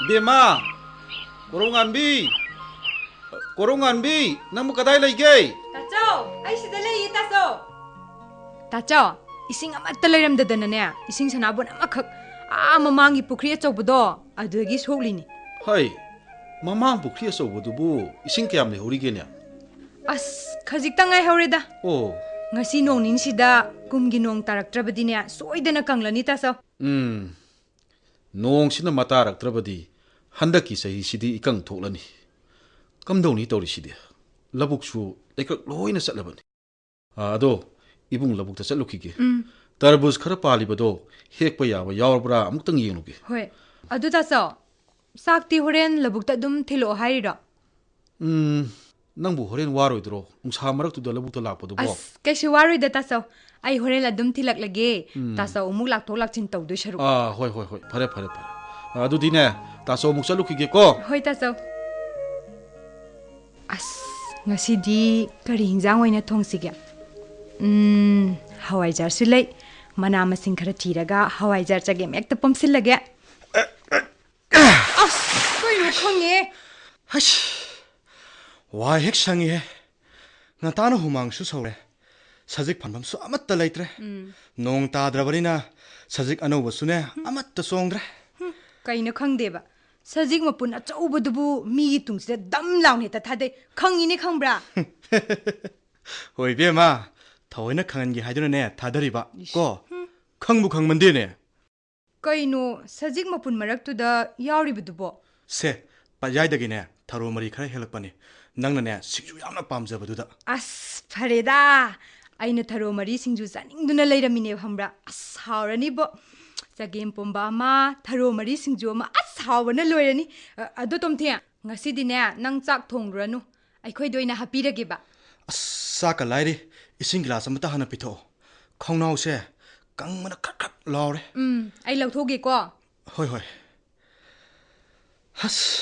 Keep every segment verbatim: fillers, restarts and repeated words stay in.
ꯕꯦꯝꯃ! ꯀꯣꯔꯧꯉꯥꯟꯕꯤ! ꯀꯣꯔꯧꯉꯥꯟꯕꯤ! ꯅꯪꯕꯨ ꯀꯗꯥꯏ ꯂꯩꯒꯦ? ꯇꯥꯆꯧ! ꯑꯩ ꯁꯤꯗ ꯂꯩꯌꯦ, ꯇꯥꯆꯧ! ꯇꯥꯆꯧ, ꯏꯁꯤꯡ ꯑꯃꯠꯇ ꯂꯩꯔꯝꯗꯗꯅꯅꯦ, ꯏꯁꯤꯡ ꯁꯅꯥꯕꯨꯟ ꯑꯃꯈꯛ ꯑꯥ ꯃꯃꯥꯡꯒꯤ ꯄꯨꯈ꯭ꯔꯤ ꯑꯆꯧꯕꯗꯣ, ꯑꯗꯨꯗꯒꯤ ꯁꯣꯛꯂꯤꯅꯤ꯫ ꯍꯩ, ꯃꯃꯥꯡ ꯄꯨꯈ꯭ꯔꯤ ꯑꯆꯧꯕꯗꯨꯕꯨ ꯏꯁꯤꯡ ꯀꯌꯥꯝ ꯂꯩꯍꯧꯔꯤꯒꯦꯅꯦ? ꯑꯁ, ꯈꯖꯤꯛꯇ ꯉꯥꯏꯍꯧꯔꯦꯗ꯫ ꯑꯣ꯫ ꯉꯁꯤ ꯅꯣꯡ ꯅꯤꯅꯤꯁꯤꯗ ꯀꯨꯝꯒꯤ ꯅꯣꯡ ꯇꯥꯔꯛꯇ꯭ꯔꯕꯗꯤꯅꯦ, ꯁꯣꯏꯗꯅ ꯀꯪꯂꯅꯤ, ꯇꯥꯆꯧ꯫ ꯎꯝ, ꯅꯣꯡꯁꯤꯅ ꯃꯇꯥꯔꯛꯇ꯭ꯔꯕꯗꯤ ꯍꯟꯗꯛꯀꯤ ꯆꯍꯤꯁꯤꯗꯤ ꯏꯀꯪ ꯊꯣꯛꯂꯅꯤ꯫ ꯀꯝꯗꯧꯅꯤ ꯇꯧꯔꯤꯁꯤꯗꯤ? ꯂꯧꯕꯨꯛꯁꯨ ꯂꯩꯀ꯭ꯔꯛ ꯂꯣꯏꯅ ꯆꯠꯂꯕꯅꯤ꯫ ꯑꯥ, ꯑꯗꯣ ꯏꯕꯨꯡ ꯂꯧꯕꯨꯛꯇ ꯆꯠꯂꯨꯈꯤꯒꯦ꯫ ꯎꯝ꯫ ꯇꯔꯕꯨꯖ ꯈꯔ ꯄꯥꯜꯂꯤꯕꯗꯣ ꯍꯦꯛꯄ ꯌꯥꯕ ꯌꯥꯎꯔꯕ꯭ꯔꯥ ꯑꯃꯨꯛꯇꯪ ꯌꯦꯡꯂꯨꯒꯦ꯫ ꯍꯣꯏ꯫ ꯑꯗꯨ ꯇꯥꯆꯧ, ꯆꯥꯛꯇꯤ ꯍꯣꯔꯦꯟ ꯂꯧꯕꯨꯛꯇ ꯑꯗꯨꯝ ꯊꯤꯜꯂꯛꯑꯣ ꯍꯥꯏꯔꯤꯔꯣ? ꯎꯝ, ꯅꯪꯕꯨ ꯍꯣꯔꯦꯟ ꯋꯥꯔꯣꯏꯗ꯭ꯔꯣ? ꯅꯨꯡꯁꯥ ꯃꯔꯛꯇꯨꯗ ꯂꯧꯕꯨꯛꯇ ꯂꯥꯛꯄꯗꯨꯕꯣ? ꯑꯁ, ꯀꯩꯁꯨ ꯋꯥꯔꯣꯏꯗ ꯇꯥꯆꯧ꯫ ꯑꯩ ꯍꯣꯔꯦꯟ ꯑꯗꯨꯝ ꯊꯤꯜꯂꯛꯂꯒꯦ꯫ ꯎꯝ꯫ ꯇꯥꯆꯧ ꯑꯃꯨꯛ ꯂꯥꯛꯊꯣꯛ ꯂꯥꯛꯁꯤꯟ ꯇꯧꯗꯣꯏ ꯁꯔꯨꯛ꯫ ꯑꯥ, ꯍꯣꯏ, ꯍꯣꯏ, ꯍꯣꯏ꯫ ꯐꯔꯦ, ꯐꯔꯦ, ꯐꯔꯦ꯫ ꯑꯥ, ꯑꯗꯨꯗꯤꯅꯦ, ꯇꯥꯆꯧ ꯑꯃꯨꯛ ꯆꯠꯂꯨꯈꯤꯒꯦꯀꯣ꯫ ꯍꯣꯏ, ꯇꯥꯆꯧ꯫ ꯑꯁ, ꯉꯁꯤꯗꯤ ꯀꯔꯤ ꯍꯤꯟꯖꯥꯡ ꯑꯣꯏꯅ ꯊꯣꯡꯁꯤꯒꯦ? ꯎꯝ, ꯍꯋꯥꯏꯖꯥꯔꯁꯨ ꯂꯩ꯫ ꯃꯅꯥ ꯃꯁꯤꯡ ꯈꯔ ꯊꯤꯔꯒ ꯍꯋꯥꯏꯖꯥꯔ ꯆꯒꯦꯝ ꯍꯦꯛꯇ ꯄꯣꯝꯁꯤꯜꯂꯒꯦ꯫ ꯑꯁ, ꯀꯩꯅꯣ ꯈꯪꯉꯦ꯫ ꯍꯩꯁ, ꯋꯥꯏ ꯍꯦꯛ ꯁꯪꯉꯤꯍꯦ꯫ ꯉꯟꯇꯥꯅ ꯍꯨꯃꯥꯡꯁꯨ ꯁꯧꯔꯦ꯫ ꯁꯖꯤꯛ ꯐꯥꯟꯐꯝꯁꯨ ꯑꯃꯠꯇ ꯂꯩꯇ꯭ꯔꯦ꯫ ꯎꯝ꯫ ꯅꯣꯡ ꯇꯥꯗ꯭ꯔꯕꯅꯤꯅ ꯁꯖꯤꯛ ꯑꯅꯧꯕꯁꯨꯅꯦ, ꯑꯃꯠꯇ ꯆꯣꯡꯗ꯭ꯔꯦ꯫ ꯍꯨꯝ, ꯀꯩꯅꯣ ꯈꯪꯗꯦꯕ꯫ ꯁꯖꯤꯛ ꯃꯄꯨꯟ ꯑꯆꯧꯕꯗꯨꯕꯨ ꯃꯤꯒꯤ ꯇꯨꯡꯁꯤꯗ ꯗꯝ ꯂꯥꯎꯅ ꯍꯦꯛꯇ ꯊꯥꯗꯩ꯫ ꯈꯪꯉꯤꯅꯦ ꯈꯪꯕ꯭ꯔꯥ? ꯍꯣꯏ, ꯏꯕꯦꯝꯃ, ꯊꯑꯣꯏꯅ ꯈꯪꯍꯟꯒꯦ ꯍꯥꯏꯗꯨꯅꯅꯦ ꯊꯥꯗꯔꯤꯕ, ꯏꯁ, ꯀꯣ? ꯍꯨꯝ꯫ ꯈꯪꯕꯨ ꯈꯪꯃꯟꯗꯦꯅꯦ꯫ ꯀꯩꯅꯣ, ꯁꯖꯤꯛ ꯃꯄꯨꯟ ꯃꯔꯛꯇꯨꯗ ꯌꯥꯎꯔꯤꯕꯗꯨꯕꯣ? ꯁꯦ, ꯄꯠꯌꯥꯏꯗꯒꯤꯅꯦ ꯊꯔꯣ ꯃꯔꯤ ꯈꯔ ꯍꯦꯛꯂꯛꯄꯅꯤ꯫ ꯅꯪꯅꯅꯦ ꯁꯤꯡꯖꯨ ꯌꯥꯝꯅ ꯄꯥꯝꯖꯕꯗꯨꯗ꯫ ꯑꯁ, ꯐꯔꯦꯗ꯫ ꯑꯩꯅ ꯊꯔꯣ ꯃꯔꯤ ꯁꯤꯡꯖꯨ ꯆꯥꯅꯤꯡꯗꯨꯅ ꯂꯩꯔꯝꯃꯤꯅꯦꯕ, ꯈꯪꯕ꯭ꯔꯥ? ꯑꯁ, ꯍꯥꯎꯔꯅꯤꯕꯣ꯫ ꯆꯒꯦꯝ ꯄꯣꯝꯕ ꯑꯃ, ꯊꯔꯣ ꯃꯔꯤ ꯁꯤꯡꯖꯨ ꯑꯃ, ꯑꯁ, ꯍꯥꯎꯕꯅ ꯂꯣꯏꯔꯅꯤ꯫ ꯑ, ꯑꯗꯣ ꯇꯣꯝꯊꯤ, ꯉꯁꯤꯗꯤꯅꯦ ꯅꯪ ꯆꯥꯛ ꯊꯣꯡꯂꯨꯔꯅꯨ꯫ ꯑꯩꯈꯣꯏꯗ ꯑꯣꯏꯅ ꯍꯥꯞꯄꯤꯔꯒꯦꯕ꯫ ꯑꯁ, ꯆꯥꯛꯀ ꯂꯥꯏꯔꯤ, ꯏꯁꯤꯡ ꯒꯤꯂꯥꯁ ꯑꯃꯇ ꯍꯥꯟꯅ ꯄꯤꯊꯣꯛꯑꯣ꯫ ꯈꯧꯅꯥꯎꯁꯦ ꯀꯪꯕꯅ ꯈ꯭ꯔꯛ ꯈ꯭ꯔꯛ ꯂꯥꯎꯔꯦ꯫ ꯎꯝ, ꯑꯩ ꯂꯧꯊꯣꯛꯀꯦꯀꯣ꯫ ꯍꯣꯏ, ꯍꯣꯏ꯫ ꯑꯁ,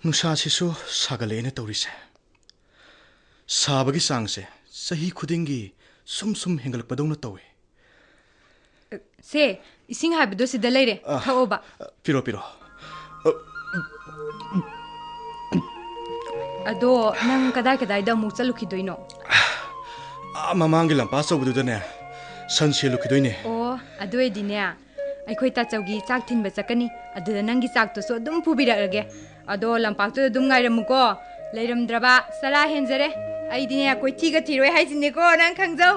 ꯅꯨꯡꯁꯥꯁꯤꯁꯨ ꯁꯥꯒꯠꯂꯛꯑꯦꯅ ꯇꯧꯔꯤꯁꯦ꯫ ꯁꯥꯕꯒꯤ ꯆꯥꯡꯁꯦ ꯆꯍꯤ ꯈꯨꯗꯤꯡꯒꯤ ꯁꯨꯝ ꯁꯨꯝ ꯍꯦꯟꯒꯠꯂꯛꯄꯗꯧꯅ ꯇꯧꯏ꯫ ꯁꯦ, ꯏꯁꯤꯡ ꯍꯥꯏꯕꯗꯣ ꯁꯤꯗ ꯂꯩꯔꯦ, ꯑ, ꯊꯛꯑꯣꯕ꯫ ꯑ, ꯄꯤꯔꯣ, ꯄꯤꯔꯣ꯫ ꯑꯗꯣ ꯅꯪ ꯀꯗꯥꯏ ꯀꯗꯥꯏꯗ ꯑꯃꯨꯛ ꯆꯠꯂꯨꯈꯤꯗꯣꯏꯅꯣ? ꯑꯥ, ꯃꯃꯥꯡꯒꯤ ꯂꯝꯄꯥꯛ ꯑꯆꯧꯕꯗꯨꯗꯅꯦ, ꯁꯟ ꯁꯦꯜꯂꯨꯈꯤꯗꯣꯏꯅꯦ꯫ ꯑꯣ, ꯑꯗꯨ ꯑꯣꯏꯗꯤꯅꯦ, ꯑꯩꯈꯣꯏ ꯇꯥꯆꯧꯒꯤ ꯆꯥꯛ ꯊꯤꯟꯕ ꯆꯠꯀꯅꯤ꯫ ꯑꯗꯨꯗ ꯅꯪꯒꯤ ꯆꯥꯛꯇꯨꯁꯨ ꯑꯗꯨꯝ ꯄꯨꯕꯤꯔꯛꯑꯒꯦ꯫ ꯑꯗꯣ ꯂꯝꯄꯥꯛꯇꯨꯗ ꯑꯗꯨꯝ ꯉꯥꯏꯔꯝꯃꯨꯀꯣ꯫ ꯂꯩꯔꯝꯗ꯭ꯔꯕ ꯆꯔꯥ ꯍꯦꯟꯖꯔꯦ꯫ ꯑꯩꯗꯤꯅꯦ, ꯀꯣꯏꯊꯤꯒ ꯊꯤꯔꯣꯏ ꯍꯥꯏꯁꯤꯅꯦꯀꯣ, ꯅꯪ ꯈꯪꯖꯧ꯫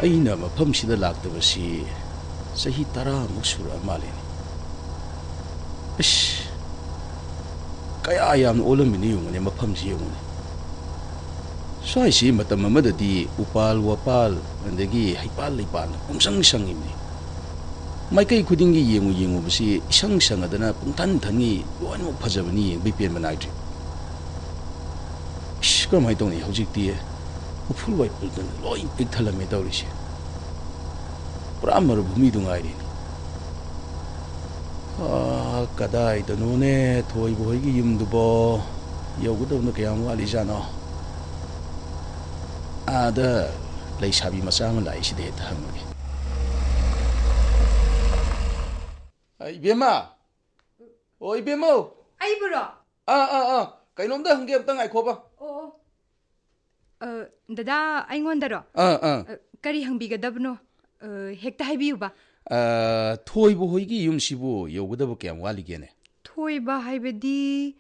ꯑꯩꯅ ꯃꯐꯝꯁꯤꯗ ꯂꯥꯛꯇꯕꯁꯤ ꯆꯍꯤ ꯇꯔꯥꯃꯨꯛ ꯁꯨꯔꯛꯑ ꯃꯥꯜꯂꯦꯅꯦ꯫ ꯑꯁ, ꯀꯌꯥ ꯌꯥꯝꯅ ꯑꯣꯜꯂꯝꯃꯤꯅꯤ ꯌꯦꯡꯉꯨꯅꯦ, ꯃꯐꯝꯁꯤ ꯌꯦꯡꯉꯨꯅꯦ꯫ ꯁ꯭ꯋꯥꯏꯁꯤ ꯃꯇꯝ ꯑꯃꯗꯗꯤ ꯎꯄꯥꯜ ꯋꯥꯄꯥꯜ, ꯑꯗꯒꯤ ꯍꯩꯄꯥꯜ ꯂꯩꯄꯥꯜꯅ ꯄꯨꯡꯁꯪ ꯁꯪꯉꯤꯕꯅꯤ꯫ ꯃꯥꯏꯀꯩ ꯈꯨꯗꯤꯡꯒꯤ ꯌꯦꯡꯉꯨ ꯌꯦꯡꯉꯨꯕꯁꯤ ꯏꯁꯪ ꯁꯪꯉꯗꯅ ꯄꯨꯡꯊꯟ ꯊꯟꯉꯤ, ꯂꯣꯏꯅꯃꯛ ꯐꯖꯕꯅꯤ, ꯌꯦꯡꯕꯩ ꯄꯦꯟꯕ ꯅꯥꯏꯗ꯭ꯔꯤ꯫ ꯏꯁ, ꯀꯔꯝꯍꯥꯏꯅ ꯇꯧꯅꯤ ꯍꯧꯖꯤꯛꯇꯤ? ꯎꯐꯨꯜ ꯋꯥꯏꯐꯨꯜꯗꯅ ꯂꯣꯏ ꯄꯤꯛ ꯊꯜꯂꯝꯃꯦ ꯇꯧꯔꯤꯁꯦ꯫ ꯄꯨꯔꯥ ꯃꯔꯨꯚꯨꯃꯤꯗꯨ ꯉꯥꯏꯔꯦꯅꯦ꯫ ꯑꯥ, ꯀꯗꯥꯏꯗꯅꯣꯅꯦ ꯊꯣꯏꯕ ꯍꯣꯏꯒꯤ ꯌꯨꯝꯗꯨꯕꯣ? ꯌꯧꯒꯗꯕꯅ ꯀꯌꯥꯝ ꯋꯥꯠꯂꯤꯖꯥꯠꯅꯣ? ꯑꯥꯗ ꯂꯩꯁꯥꯕꯤ ꯃꯆꯥ ꯑꯃ ꯂꯥꯛꯏꯁꯤꯗ ꯍꯦꯛꯇ ꯍꯪꯉꯒꯦ꯫ ꯑ, ꯏꯕꯦꯝꯃ! ꯑꯣ, ꯏꯕꯦꯝꯃꯧ! ꯑꯩꯕꯨꯔꯣ? ꯑꯥ, ꯑꯥ, ꯑꯥ, ꯀꯩꯅꯣꯝꯇ ꯍꯪꯒꯦ, ꯑꯝꯇ ꯉꯥꯏꯈꯣꯕ꯫ ꯑꯣ, ꯑꯣ꯫ ꯑ, ꯗꯗꯥ, ꯑꯩꯉꯣꯟꯗꯔꯣ? ꯑꯥ, ꯑꯥ꯫ ꯑ, ꯀꯔꯤ ꯍꯪꯕꯤꯒꯗꯕꯅꯣ? ꯑ, ꯍꯦꯛꯇ ꯍꯥꯏꯕꯤꯌꯨꯕ꯫ ꯑ, ꯊꯣꯏꯕ ꯍꯣꯏꯒꯤ ꯌꯨꯝꯁꯤꯕꯨ ꯌꯧꯒꯗꯕ ꯀꯌꯥꯝ ꯋꯥꯠꯂꯤꯒꯦꯅꯦ? ꯊꯣꯏꯕ ꯍꯥꯏꯕꯗꯤ,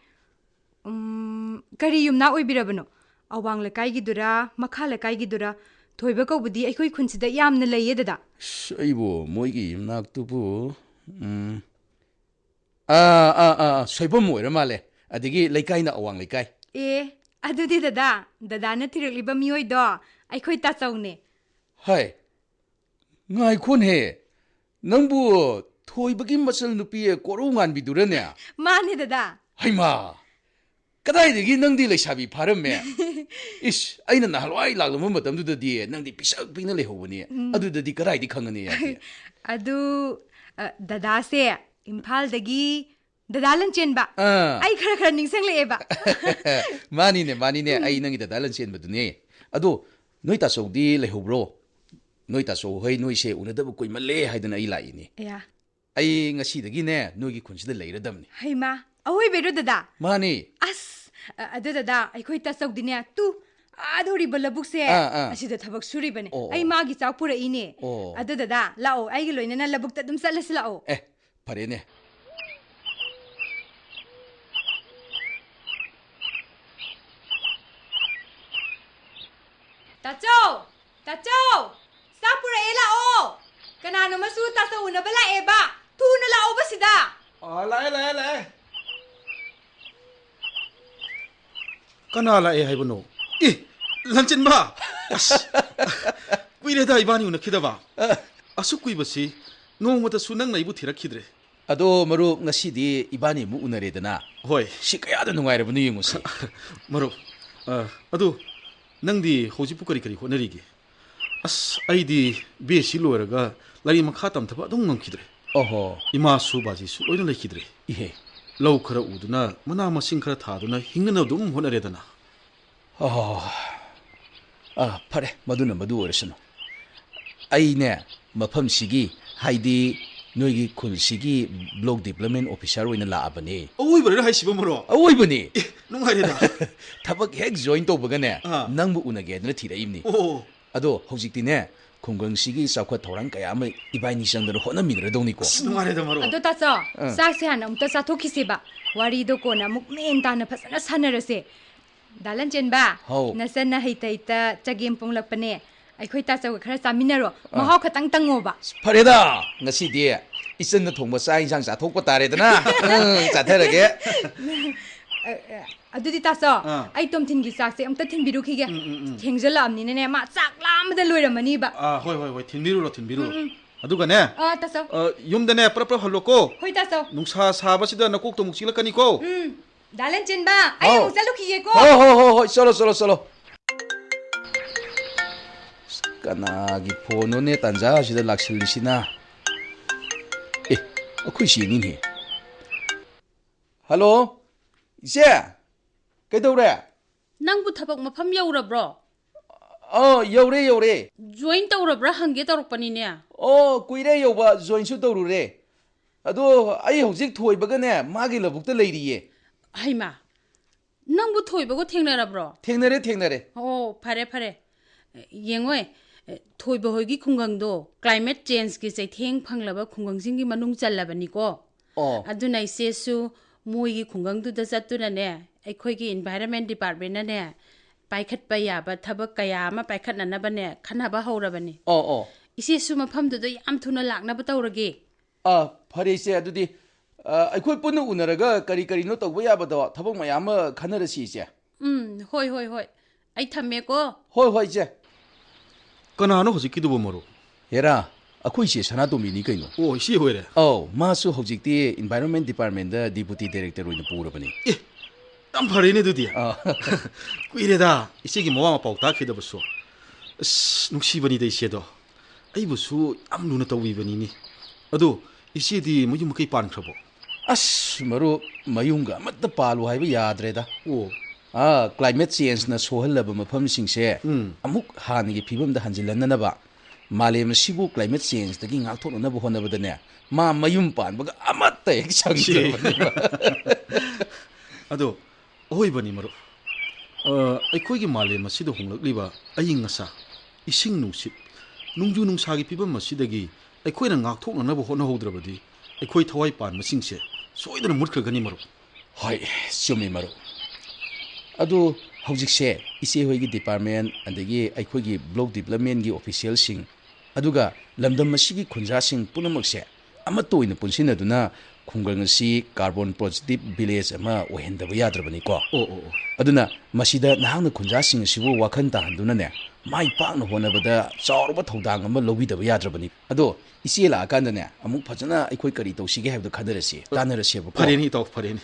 ꯎꯝ, ꯀꯔꯤ ꯌꯨꯝꯅꯥꯛ ꯑꯣꯏꯕꯤꯔꯕꯅꯣ? ꯑꯋꯥꯡ ꯂꯩꯀꯥꯏꯒꯤꯗꯨꯔꯥ, ꯃꯈꯥ ꯂꯩꯀꯥꯏꯒꯤꯗꯨꯔꯥ? ꯊꯣꯏꯕ ꯀꯧꯕꯗꯤ ꯑꯩꯈꯣꯏ ꯈꯨꯟꯁꯤꯗ ꯌꯥꯝꯅ ꯂꯩꯌꯦ, ꯗꯗꯥ꯫ ꯑꯁ, ꯑꯩꯕꯨ ꯃꯣꯏꯒꯤ ꯌꯨꯝꯅꯥꯛꯇꯨꯕꯨ, ꯎꯝ, ꯑꯥ, ꯑꯥ, ꯑꯥ, ꯁꯣꯏꯕꯝ ꯑꯣꯏꯔ ꯃꯥꯜꯂꯦ꯫ ꯑꯗꯒꯤ ꯂꯩꯀꯥꯏꯅ ꯑꯋꯥꯡ ꯂꯩꯀꯥꯏ꯫ ꯑꯦ, ꯑꯗꯨꯗꯤ ꯗꯗꯥ, ꯗꯗꯥꯅ ꯊꯤꯔꯛꯂꯤꯕ ꯃꯤꯑꯣꯏꯗꯣ ꯑꯩꯈꯣꯏ ꯇꯥꯆꯧꯅꯦ꯫ ꯍꯥꯏ, ꯉꯥꯏꯈꯣꯅꯦꯍꯦ, ꯅꯪꯕꯨ ꯊꯣꯏꯕꯒꯤ ꯃꯆꯜ ꯅꯨꯄꯤ ꯀꯣꯔꯧ ꯉꯥꯟꯕꯤꯗꯨꯔꯅꯦ? ꯃꯥꯅꯦ ꯗꯗꯥ꯫ ꯍꯩꯃꯥ, ꯀꯗꯥꯏꯗꯒꯤ ꯅꯪꯗꯤ ꯂꯩꯁꯥꯕꯤ ꯐꯥꯔꯝꯃꯦ? ꯏꯁ, ꯑꯩꯅ ꯅꯍꯥꯟꯋꯥꯏ ꯂꯥꯛꯂꯝꯕ ꯃꯇꯝꯗꯨꯗꯗꯤ ꯅꯪꯗꯤ ꯄꯤꯁꯛ ꯄꯤꯛꯅ ꯂꯩꯍꯧꯕꯅꯤ꯫ ꯎꯝ꯫ ꯑꯗꯨꯗꯗꯤ ꯀꯗꯥꯏꯗꯤ ꯈꯪꯒꯅꯤ ꯌꯥꯗꯦ꯫ ꯑꯗꯨ, ꯑ, ꯗꯗꯥꯁꯦ ꯏꯝꯐꯥꯜꯗꯒꯤ ꯗꯗꯥ ꯂꯟꯆꯦꯟꯕ꯫ ꯑꯥ꯫ ꯑꯩ ꯈꯔ ꯈꯔ ꯅꯤꯡꯁꯤꯡꯂꯛꯑꯦꯕ꯫ ꯃꯥꯅꯤꯅꯦ, ꯃꯥꯅꯤꯅꯦ, ꯎꯝ꯫ ꯑꯩ ꯅꯪꯒꯤ ꯗꯗꯥ ꯂꯟꯆꯦꯟꯕꯗꯨꯅꯦ꯫ ꯑꯗꯣ ꯅꯣꯏ ꯇꯥꯆꯧꯗꯤ ꯂꯩꯍꯧꯕ꯭ꯔꯣ? ꯅꯣꯏ ꯇꯥꯆꯧ ꯍꯣꯏ ꯅꯣꯏꯁꯦ ꯎꯅꯗꯕ ꯀꯨꯏꯃꯜꯂꯦ ꯍꯥꯏꯗꯅ ꯑꯩ ꯂꯥꯛꯏꯅꯦ꯫ ꯑꯌꯥ꯫ ꯑꯩ ꯉꯁꯤꯗꯒꯤꯅꯦ ꯅꯣꯏꯒꯤ ꯈꯨꯟꯁꯤꯗ ꯂꯩꯔꯗꯕꯅꯤ꯫ ꯍꯩꯃꯥ, ꯑꯋꯣꯏꯕꯩꯔꯣ ꯗꯗꯥ? ꯃꯥꯅꯤ꯫ ꯑꯁ, ꯑ-, ꯑꯗꯨ ꯗꯗꯥ, ꯑꯩꯈꯣꯏ ꯇꯥꯆꯧꯗꯤꯅꯦ, ꯇꯨ, ꯑꯥꯗ ꯎꯔꯤꯕ ꯂꯧꯕꯨꯛꯁꯦ, ꯑꯥ, ꯑꯥ꯫ ꯑꯁꯤꯗ ꯊꯕꯛ ꯁꯨꯔꯤꯕꯅꯦ꯫ ꯑꯣ, ꯑꯣ꯫ ꯑꯩ ꯃꯥꯒꯤ ꯆꯥꯛ ꯄꯨꯔꯛꯏꯅꯦ꯫ ꯑꯣ꯫ ꯑꯗꯨ ꯗꯗꯥ, ꯂꯥꯛꯑꯣ, ꯑꯩꯒꯤ ꯂꯣꯏꯅꯅ ꯂꯧꯕꯨꯛꯇ ꯑꯗꯨꯝ ꯆꯠꯂꯁꯤ ꯂꯥꯛꯑꯣ꯫ ꯑꯦ, ꯐꯔꯦꯅꯦ꯫ ꯇꯥꯆꯧ! ꯇꯥꯆꯧ! ꯆꯥꯛ ꯄꯨꯔꯛꯑꯦ, ꯂꯥꯛꯑꯣ! ꯀꯅꯥꯅꯣ ꯃꯁꯨ ꯇꯥꯆꯧ ꯎꯅꯕ ꯂꯥꯛꯑꯦꯕ? ꯊꯨꯅ ꯂꯥꯛꯑꯣꯕ ꯁꯤꯗ! ꯑꯥ, ꯂꯥꯛꯑꯦ, ꯂꯥꯛꯑꯦ, ꯂꯥꯛꯑꯦ꯫ ꯀꯅꯥ ꯂꯥꯛꯑꯦ ꯍꯥꯏꯕꯅꯣ? ꯑꯦ, ꯂꯟꯆꯦꯟꯕ! ꯑꯁ, ꯀꯨꯏꯔꯦꯗ ꯏꯕꯥꯅꯤ ꯎꯅꯈꯤꯗꯕ꯫ ꯑꯁꯨꯛ ꯀꯨꯏꯕꯁꯤ ꯅꯣꯡꯃꯇꯁꯨ ꯅꯪꯅ ꯑꯩꯕꯨ ꯊꯤꯔꯛꯈꯤꯗ꯭ꯔꯦ꯫ ꯑꯗꯣ ꯃꯔꯨꯞ, ꯉꯁꯤꯗꯤ ꯏꯕꯥꯅꯤ ꯑꯃꯨꯛ ꯎꯅꯔꯦꯗꯅ꯫ ꯍꯣꯏ꯫ ꯁꯤ ꯀꯌꯥꯗ ꯅꯨꯡꯉꯥꯏꯔꯕꯅꯣ ꯌꯦꯡꯉꯨꯁꯤ꯫ ꯃꯔꯨꯞ, ꯑ, ꯑꯗꯨ ꯅꯪꯗꯤ ꯍꯧꯖꯤꯛꯄꯨ ꯀꯔꯤ ꯀꯔꯤ ꯍꯣꯠꯅꯔꯤꯒꯦ? ꯑꯁ, ꯑꯩꯗꯤ ꯕꯤ ꯑꯦꯁ ꯁꯤ ꯂꯣꯏꯔꯒ ꯂꯥꯏꯔꯤꯛ ꯃꯈꯥ ꯇꯝꯊꯕ ꯑꯗꯨꯝ ꯉꯝꯈꯤꯗ꯭ꯔꯦ꯫ ꯑꯣꯍꯣ꯫ ꯏꯃꯥꯁꯨ ꯕꯥꯖꯤꯁꯨ ꯂꯣꯏꯅ ꯂꯩꯈꯤꯗ꯭ꯔꯦ꯫ ꯏꯍꯦ꯫ ꯂꯧ ꯈꯔ ꯎꯗꯨꯅ, ꯃꯅꯥ ꯃꯁꯤꯡ ꯈꯔ ꯊꯥꯗꯨꯅ ꯍꯤꯡꯅꯅꯕ ꯑꯗꯨꯝ ꯍꯣꯠꯅꯔꯦꯗꯅ꯫ ꯑꯣꯍꯣ꯫ ꯑꯥ, ꯐꯔꯦ, ꯃꯗꯨꯅ ꯃꯗꯨ ꯑꯣꯏꯔꯁꯅꯨ꯫ ꯑꯩꯅꯦ, ꯃꯐꯝꯁꯤꯒꯤ, ꯍꯥꯏꯗꯤ ꯅꯣꯏꯒꯤ ꯈꯨꯜꯁꯤꯒꯤ block development officer ꯑꯣꯏꯅ ꯂꯥꯛꯑꯕꯅꯦ꯫ ꯑꯋꯣꯏꯕꯔꯣ ꯍꯥꯏꯁꯤꯕꯣ, ꯃꯔꯨꯞ? ꯑꯋꯣꯏꯕꯅꯦ꯫ ꯑꯦ, ꯅꯨꯡꯉꯥꯏꯔꯦꯗ꯫ ꯊꯕꯛ ꯍꯦꯛ join ꯇꯧꯕꯒꯅꯦ, ꯑꯥ꯫ ꯅꯪꯕꯨ ꯎꯅꯒꯦꯗꯅ ꯊꯤꯔꯛꯏꯕꯅꯤ꯫ ꯑꯣ꯫ ꯑꯗꯣ ꯍꯧꯖꯤꯛꯇꯤꯅꯦ, ꯈꯨꯡꯒꯪꯁꯤꯒꯤ ꯆꯥꯎꯈꯠ ꯊꯧꯔꯥꯡ ꯀꯌꯥ ꯑꯃ ꯏꯕꯥꯏꯅꯤ ꯆꯪꯗꯅ ꯍꯣꯠꯅꯃꯤꯟꯅꯔꯗꯧꯅꯤꯀꯣ꯫ ꯑꯁ, ꯅꯨꯡꯉꯥꯏꯔꯦꯗ, ꯃꯔꯨꯞ꯫ ꯑꯗꯣ ꯇꯥꯆꯧ, ꯑꯥ꯫ ꯆꯥꯛꯁꯦ ꯍꯥꯟꯅ ꯑꯃꯨꯛꯇ ꯆꯥꯊꯣꯛꯈꯤꯁꯦꯕ꯫ ꯋꯥꯔꯤꯗꯣ ꯀꯣꯟꯅ ꯑꯃꯨꯛ ꯃꯦꯟ ꯇꯥꯅ ꯐꯖꯅ ꯁꯥꯟꯅꯔꯁꯦ꯫ ꯗꯥ ꯂꯟꯆꯦꯟꯕ, ꯍꯥꯎ꯫ ꯅꯆꯟꯅ ꯍꯩꯇ ꯍꯩꯇ ꯆꯒꯦꯝ ꯄꯣꯡꯂꯛꯄꯅꯦ꯫ ꯑꯩꯈꯣꯏ ꯇꯥꯆꯧꯒ ꯈꯔ ꯆꯥꯃꯤꯟꯅꯔꯣ꯫ ꯑꯥ꯫ ꯃꯍꯥꯎ ꯈꯇꯪ ꯇꯪꯉꯣꯕ꯫ ꯐꯔꯦꯗ, ꯉꯁꯤꯗꯤ ꯏꯆꯟꯅ ꯊꯣꯡꯕ ꯆꯥꯛ ꯏꯟꯁꯥꯡ ꯆꯥꯊꯣꯛꯄ ꯇꯥꯔꯦꯗꯅ꯫ ꯎꯝ, ꯆꯥꯊꯔꯒꯦ꯫ ꯑ, ꯑ, ꯑꯗꯨꯗꯤ ꯇꯥꯆꯧ, ꯑꯥ꯫ ꯑꯩ ꯇꯣꯝꯊꯤꯟꯒꯤ ꯆꯥꯛꯁꯦ ꯑꯝꯇ ꯊꯤꯟꯕꯤꯔꯨꯈꯤꯒꯦ꯫ ꯎꯝ, ꯎꯝ, ꯎꯝ꯫ ꯊꯦꯡꯖꯜꯂꯛꯑꯕꯅꯤꯅꯅꯦ, ꯃꯥ ꯆꯥꯛ ꯂꯥꯝꯕꯗ ꯂꯣꯏꯔꯝꯃꯅꯤꯕ꯫ ꯑꯥ, ꯍꯣꯏ, ꯍꯣꯏ, ꯍꯣꯏ, ꯊꯤꯟꯕꯤꯔꯨꯔꯣ, ꯊꯤꯟꯕꯤꯔꯨꯔꯣ꯫ ꯎꯝ, ꯎꯝ꯫ ꯑꯗꯨꯒꯅꯦ, ꯑꯥ, ꯇꯥꯆꯧ꯫ ꯑ, ꯌꯨꯝꯗꯅꯦ ꯄ꯭ꯔꯞ ꯄ꯭ꯔꯞ ꯍꯜꯂꯣꯀꯣ꯫ ꯍꯣꯏ, ꯇꯥꯆꯧ꯫ ꯅꯨꯡꯁꯥ ꯁꯥꯕꯁꯤꯗ ꯅꯀꯣꯛꯇꯣ ꯑꯃꯨꯛ ꯆꯤꯛꯂꯛꯀꯅꯤꯀꯣ꯫ ꯎꯝ꯫ ꯗꯥ ꯂꯟꯆꯦꯟꯕ, ꯑꯩ ꯍꯥꯎ꯫ ꯑꯃꯨꯛ ꯆꯠꯂꯨꯈꯤꯒꯦꯀꯣ꯫ ꯍꯣ, ꯍꯣ, ꯍꯣ, ꯍꯣꯏ, ꯆꯠꯂꯣ, ꯆꯠꯂꯣ, ꯆꯠꯂꯣ꯫ ꯑꯁ, ꯀꯅꯥꯒꯤ ꯐꯣꯟꯅꯣꯅꯦ ꯇꯥꯟꯖꯥ ꯑꯁꯤꯗ ꯂꯥꯛꯁꯤꯜꯂꯤꯁꯤꯅ? ꯑꯦ, ꯑꯩꯈꯣꯏ ꯆꯦꯅꯤꯅꯦ꯫ ꯍꯜꯂꯣ, ꯏꯆꯦ, ꯀꯩꯗꯧꯔꯦ? ꯅꯪꯕꯨ ꯊꯕꯛ ꯃꯐꯝ ꯌꯧꯔꯕ꯭ꯔꯣ? ꯑ, ꯌꯧꯔꯦ, ꯌꯧꯔꯦ꯫ ꯖꯣꯏꯟ ꯇꯧꯔꯕ꯭ꯔꯥ ꯍꯪꯒꯦ ꯇꯧꯔꯛꯄꯅꯤꯅꯦ꯫ ꯑꯣ, ꯀꯨꯏꯔꯦ ꯌꯧꯕ, ꯖꯣꯏꯟꯁꯨ ꯇꯧꯔꯨꯔꯦ꯫ ꯑꯗꯣ ꯑꯩ ꯍꯧꯖꯤꯛ ꯊꯣꯏꯕꯒꯅꯦ, ꯃꯥꯒꯤ ꯂꯧꯕꯨꯛꯇ ꯂꯩꯔꯤꯌꯦ꯫ ꯍꯩꯃꯥ, ꯅꯪꯕꯨ ꯊꯣꯏꯕꯒ ꯊꯦꯡꯅꯔꯕ꯭ꯔꯣ? ꯊꯦꯡꯅꯔꯦ, ꯊꯦꯡꯅꯔꯦ꯫ ꯑꯣ, ꯐꯔꯦ, ꯐꯔꯦ꯫ ꯌꯦꯡꯉꯣꯏ, ꯊꯣꯏꯕ ꯍꯣꯏꯒꯤ ꯈꯨꯡꯒꯪꯗꯣ ꯀ꯭ꯂꯥꯏꯃꯦꯠ ꯆꯦꯟꯖꯀꯤ ꯆꯩꯊꯦꯡ ꯐꯪꯂꯕ ꯈꯨꯡꯒꯪꯁꯤꯡꯒꯤ ꯃꯅꯨꯡ ꯆꯜꯂꯕꯅꯤꯀꯣ꯫ ꯑꯣ꯫ ꯑꯗꯨꯅ ꯏꯆꯦꯁꯨ ꯃꯣꯏꯒꯤ ꯈꯨꯡꯒꯪꯗꯨꯗ ꯆꯠꯇꯨꯅꯅꯦ, ꯑꯩꯈꯣꯏꯒꯤ ꯏꯟꯚꯥꯏꯔꯟꯃꯦꯟ ꯗꯤꯄꯥꯔꯠꯃꯦꯟꯅꯅꯦ, ꯄꯥꯏꯈꯠꯄ ꯌꯥꯕ ꯊꯕꯛ ꯀꯌꯥ ꯑꯃ ꯄꯥꯏꯈꯠꯅꯅꯕꯅꯦ ꯈꯟꯅꯕ ꯍꯧꯔꯕꯅꯤ꯫ ꯑꯣ, ꯑꯣ꯫ ꯏꯆꯦꯁꯨ ꯃꯐꯝꯗꯨꯗ ꯌꯥꯝ ꯊꯨꯅ ꯂꯥꯛꯅꯕ ꯇꯧꯔꯒꯦ꯫ ꯑꯥ, ꯐꯔꯦ ꯏꯆꯦ, ꯑꯗꯨꯗꯤ, ꯑ, ꯑꯩꯈꯣꯏ ꯄꯨꯟꯅ ꯎꯅꯔꯒ ꯀꯔꯤ ꯀꯔꯤꯅꯣ ꯇꯧꯕ ꯌꯥꯕꯗꯣ ꯊꯕꯛ ꯃꯌꯥꯝ ꯑꯃ ꯈꯟꯅꯔꯁꯤ ꯏꯆꯦ꯫ ꯎꯝ, ꯍꯣꯏ, ꯍꯣꯏ, ꯍꯣꯏ꯫ ꯑꯩ ꯊꯝꯃꯦꯀꯣ꯫ ꯍꯣꯏ, ꯍꯣꯏ, ꯏꯆꯦ꯫ ꯀꯅꯥꯅꯣ ꯍꯧꯖꯤꯛꯀꯤꯗꯨꯕꯨ, ꯃꯔꯨꯞ? ꯍꯦꯔꯥ, ꯑꯩꯈꯣꯏ ꯏꯆꯦ ꯁꯅꯥꯇꯣꯝꯕꯤꯅꯤ ꯀꯩꯅꯣ꯫ ꯑꯣ, ꯏꯆꯦ ꯑꯣꯏꯔꯦ? ꯑꯧ, ꯃꯥꯁꯨ ꯍꯧꯖꯤꯛꯇꯤ ꯏꯟꯚꯥꯏꯔꯣꯟꯃꯦꯟ ꯗꯤꯄꯥꯔꯠꯃꯦꯟꯗ ꯗꯤꯄꯨꯇꯤ ꯗꯥꯏꯔꯦꯛꯇꯔ ꯑꯣꯏꯅ ꯄꯨꯔꯕꯅꯤ꯫ ꯑꯦ, ꯌꯥꯝ ꯐꯔꯦꯅꯦ ꯑꯗꯨꯗꯤ꯫ ꯑꯥ꯫ ꯀꯨꯏꯔꯦꯗ ꯏꯆꯦꯒꯤ ꯃꯋꯥ ꯃꯄꯥꯎ ꯇꯥꯈꯤꯗꯕꯁꯨ꯫ ꯑꯁ, ꯅꯨꯡꯁꯤꯕꯅꯤꯗ ꯏꯆꯦꯗꯣ꯫ ꯑꯩꯕꯨꯁꯨ ꯌꯥꯝ ꯂꯨꯅ ꯇꯧꯕꯤꯕꯅꯤꯅꯦ꯫ ꯑꯗꯣ ꯏꯆꯦꯗꯤ ꯃꯌꯨꯝ ꯃꯀꯩ ꯄꯥꯟꯈ꯭ꯔꯕꯣ? ꯑꯁ, ꯃꯔꯨꯞ, ꯃꯌꯨꯝꯒ ꯑꯃꯠꯇ ꯄꯥꯜꯂꯨ ꯍꯥꯏꯕ ꯌꯥꯗ꯭ꯔꯦꯗ꯫ ꯑꯣ꯫ ꯑꯥ, ꯀ꯭ꯂꯥꯏꯃꯦꯠ ꯆꯦꯟꯖꯅ ꯁꯣꯛꯍꯜꯂꯕ ꯃꯐꯝꯁꯤꯡꯁꯦ ꯎꯝ꯫ ꯑꯃꯨꯛ ꯍꯥꯟꯅꯒꯤ ꯐꯤꯕꯝꯗ ꯍꯟꯖꯤꯜꯍꯟꯅꯅꯕ, ꯃꯥꯂꯦꯝ ꯑꯁꯤꯕꯨ ꯀ꯭ꯂꯥꯏꯃꯦꯠ ꯆꯦꯟꯖꯇꯒꯤ ꯉꯥꯛꯊꯣꯛꯅꯅꯕ ꯍꯣꯠꯅꯕꯗꯅꯦ, ꯃꯥ ꯃꯌꯨꯝ ꯄꯥꯟꯕꯒ ꯑꯃꯠꯇ ꯍꯦꯛ ꯁꯪꯗ꯭ꯔꯕꯅꯦꯕ꯫ ꯑꯗꯣ ꯑꯍꯣꯏꯕꯅꯤ, ꯃꯔꯨꯞ꯫ ꯑ, ꯑꯩꯈꯣꯏꯒꯤ ꯃꯥꯂꯦꯝ ꯑꯁꯤꯗ ꯍꯣꯡꯂꯛꯂꯤꯕ ꯑꯏꯪ ꯑꯁꯥ, ꯏꯁꯤꯡ ꯅꯨꯡꯁꯤꯠ, ꯅꯣꯡꯖꯨ ꯅꯨꯡꯁꯥꯒꯤ ꯐꯤꯕꯝ ꯑꯁꯤꯗꯒꯤ ꯑꯩꯈꯣꯏꯅ ꯉꯥꯛꯊꯣꯛꯅꯅꯕ ꯍꯣꯠꯅꯍꯧꯗ꯭ꯔꯕꯗꯤ, ꯑꯩꯈꯣꯏ ꯊꯋꯥꯏ ꯄꯥꯟꯕꯁꯤꯡꯁꯦ ꯁꯣꯏꯗꯅ ꯃꯨꯠꯈ꯭ꯔꯒꯅꯤ, ꯃꯔꯨꯞ꯫ ꯍꯣꯏ, ꯆꯨꯝꯃꯤ, ꯃꯔꯨꯞ꯫ ꯑꯗꯨ ꯍꯧꯖꯤꯛꯁꯦ ꯏꯆꯦ ꯍꯣꯏꯒꯤ ꯗꯤꯄꯥꯔꯠꯃꯦꯟ, ꯑꯗꯒꯤ ꯑꯩꯈꯣꯏꯒꯤ ꯕ꯭ꯂꯣꯛ ꯗꯤꯕ꯭ꯂꯞꯃꯦꯟꯒꯤ ꯑꯣꯐꯤꯁꯤꯌꯦꯜꯁꯤꯡ, ꯑꯗꯨꯒ ꯂꯝꯗꯝ ꯑꯁꯤꯒꯤ ꯈꯨꯟꯖꯥꯁꯤꯡ ꯄꯨꯝꯅꯃꯛꯁꯦ ꯑꯃꯠꯇ ꯑꯣꯏꯅ ꯄꯨꯟꯁꯤꯟꯅꯗꯨꯅ ꯈꯨꯡꯒꯪ ꯑꯁꯤ ꯀꯥꯔꯕꯣꯟ ꯄꯣꯖꯤꯇꯤꯚ ꯚꯤꯂꯦꯖ ꯑꯃ ꯑꯣꯏꯍꯟꯗꯕ ꯌꯥꯗ꯭ꯔꯕꯅꯤꯀꯣ꯫ ꯑꯣ, ꯑꯣ, ꯑꯣ꯫ ꯑꯗꯨꯅ ꯃꯁꯤꯗ ꯅꯍꯥꯛꯅ ꯈꯨꯟꯖꯥꯁꯤꯡ ꯑꯁꯤꯕꯨ ꯋꯥꯈꯜ ꯇꯥꯍꯟꯗꯨꯅꯅꯦ, ꯃꯥꯏ ꯄꯥꯛꯅ ꯍꯣꯠꯅꯕꯗ ꯆꯥꯎꯔꯕ ꯊꯧꯗꯥꯡ ꯑꯃ ꯂꯧꯕꯤꯗꯕ ꯌꯥꯗ꯭ꯔꯕꯅꯤ꯫ ꯑꯗꯣ ꯏꯆꯦ ꯂꯥꯛꯑꯀꯥꯟꯗꯅꯦ, ꯑꯃꯨꯛ ꯐꯖꯅ ꯑꯩꯈꯣꯏ ꯀꯔꯤ ꯇꯧꯁꯤꯒꯦ ꯍꯥꯏꯕꯗꯣ ꯈꯟꯅꯔꯁꯤ, ꯇꯥꯟꯅꯔꯁꯦꯕꯀꯣ꯫ ꯐꯔꯦꯅꯦ, ꯏꯇꯥꯎ, ꯐꯔꯦꯅꯦ꯫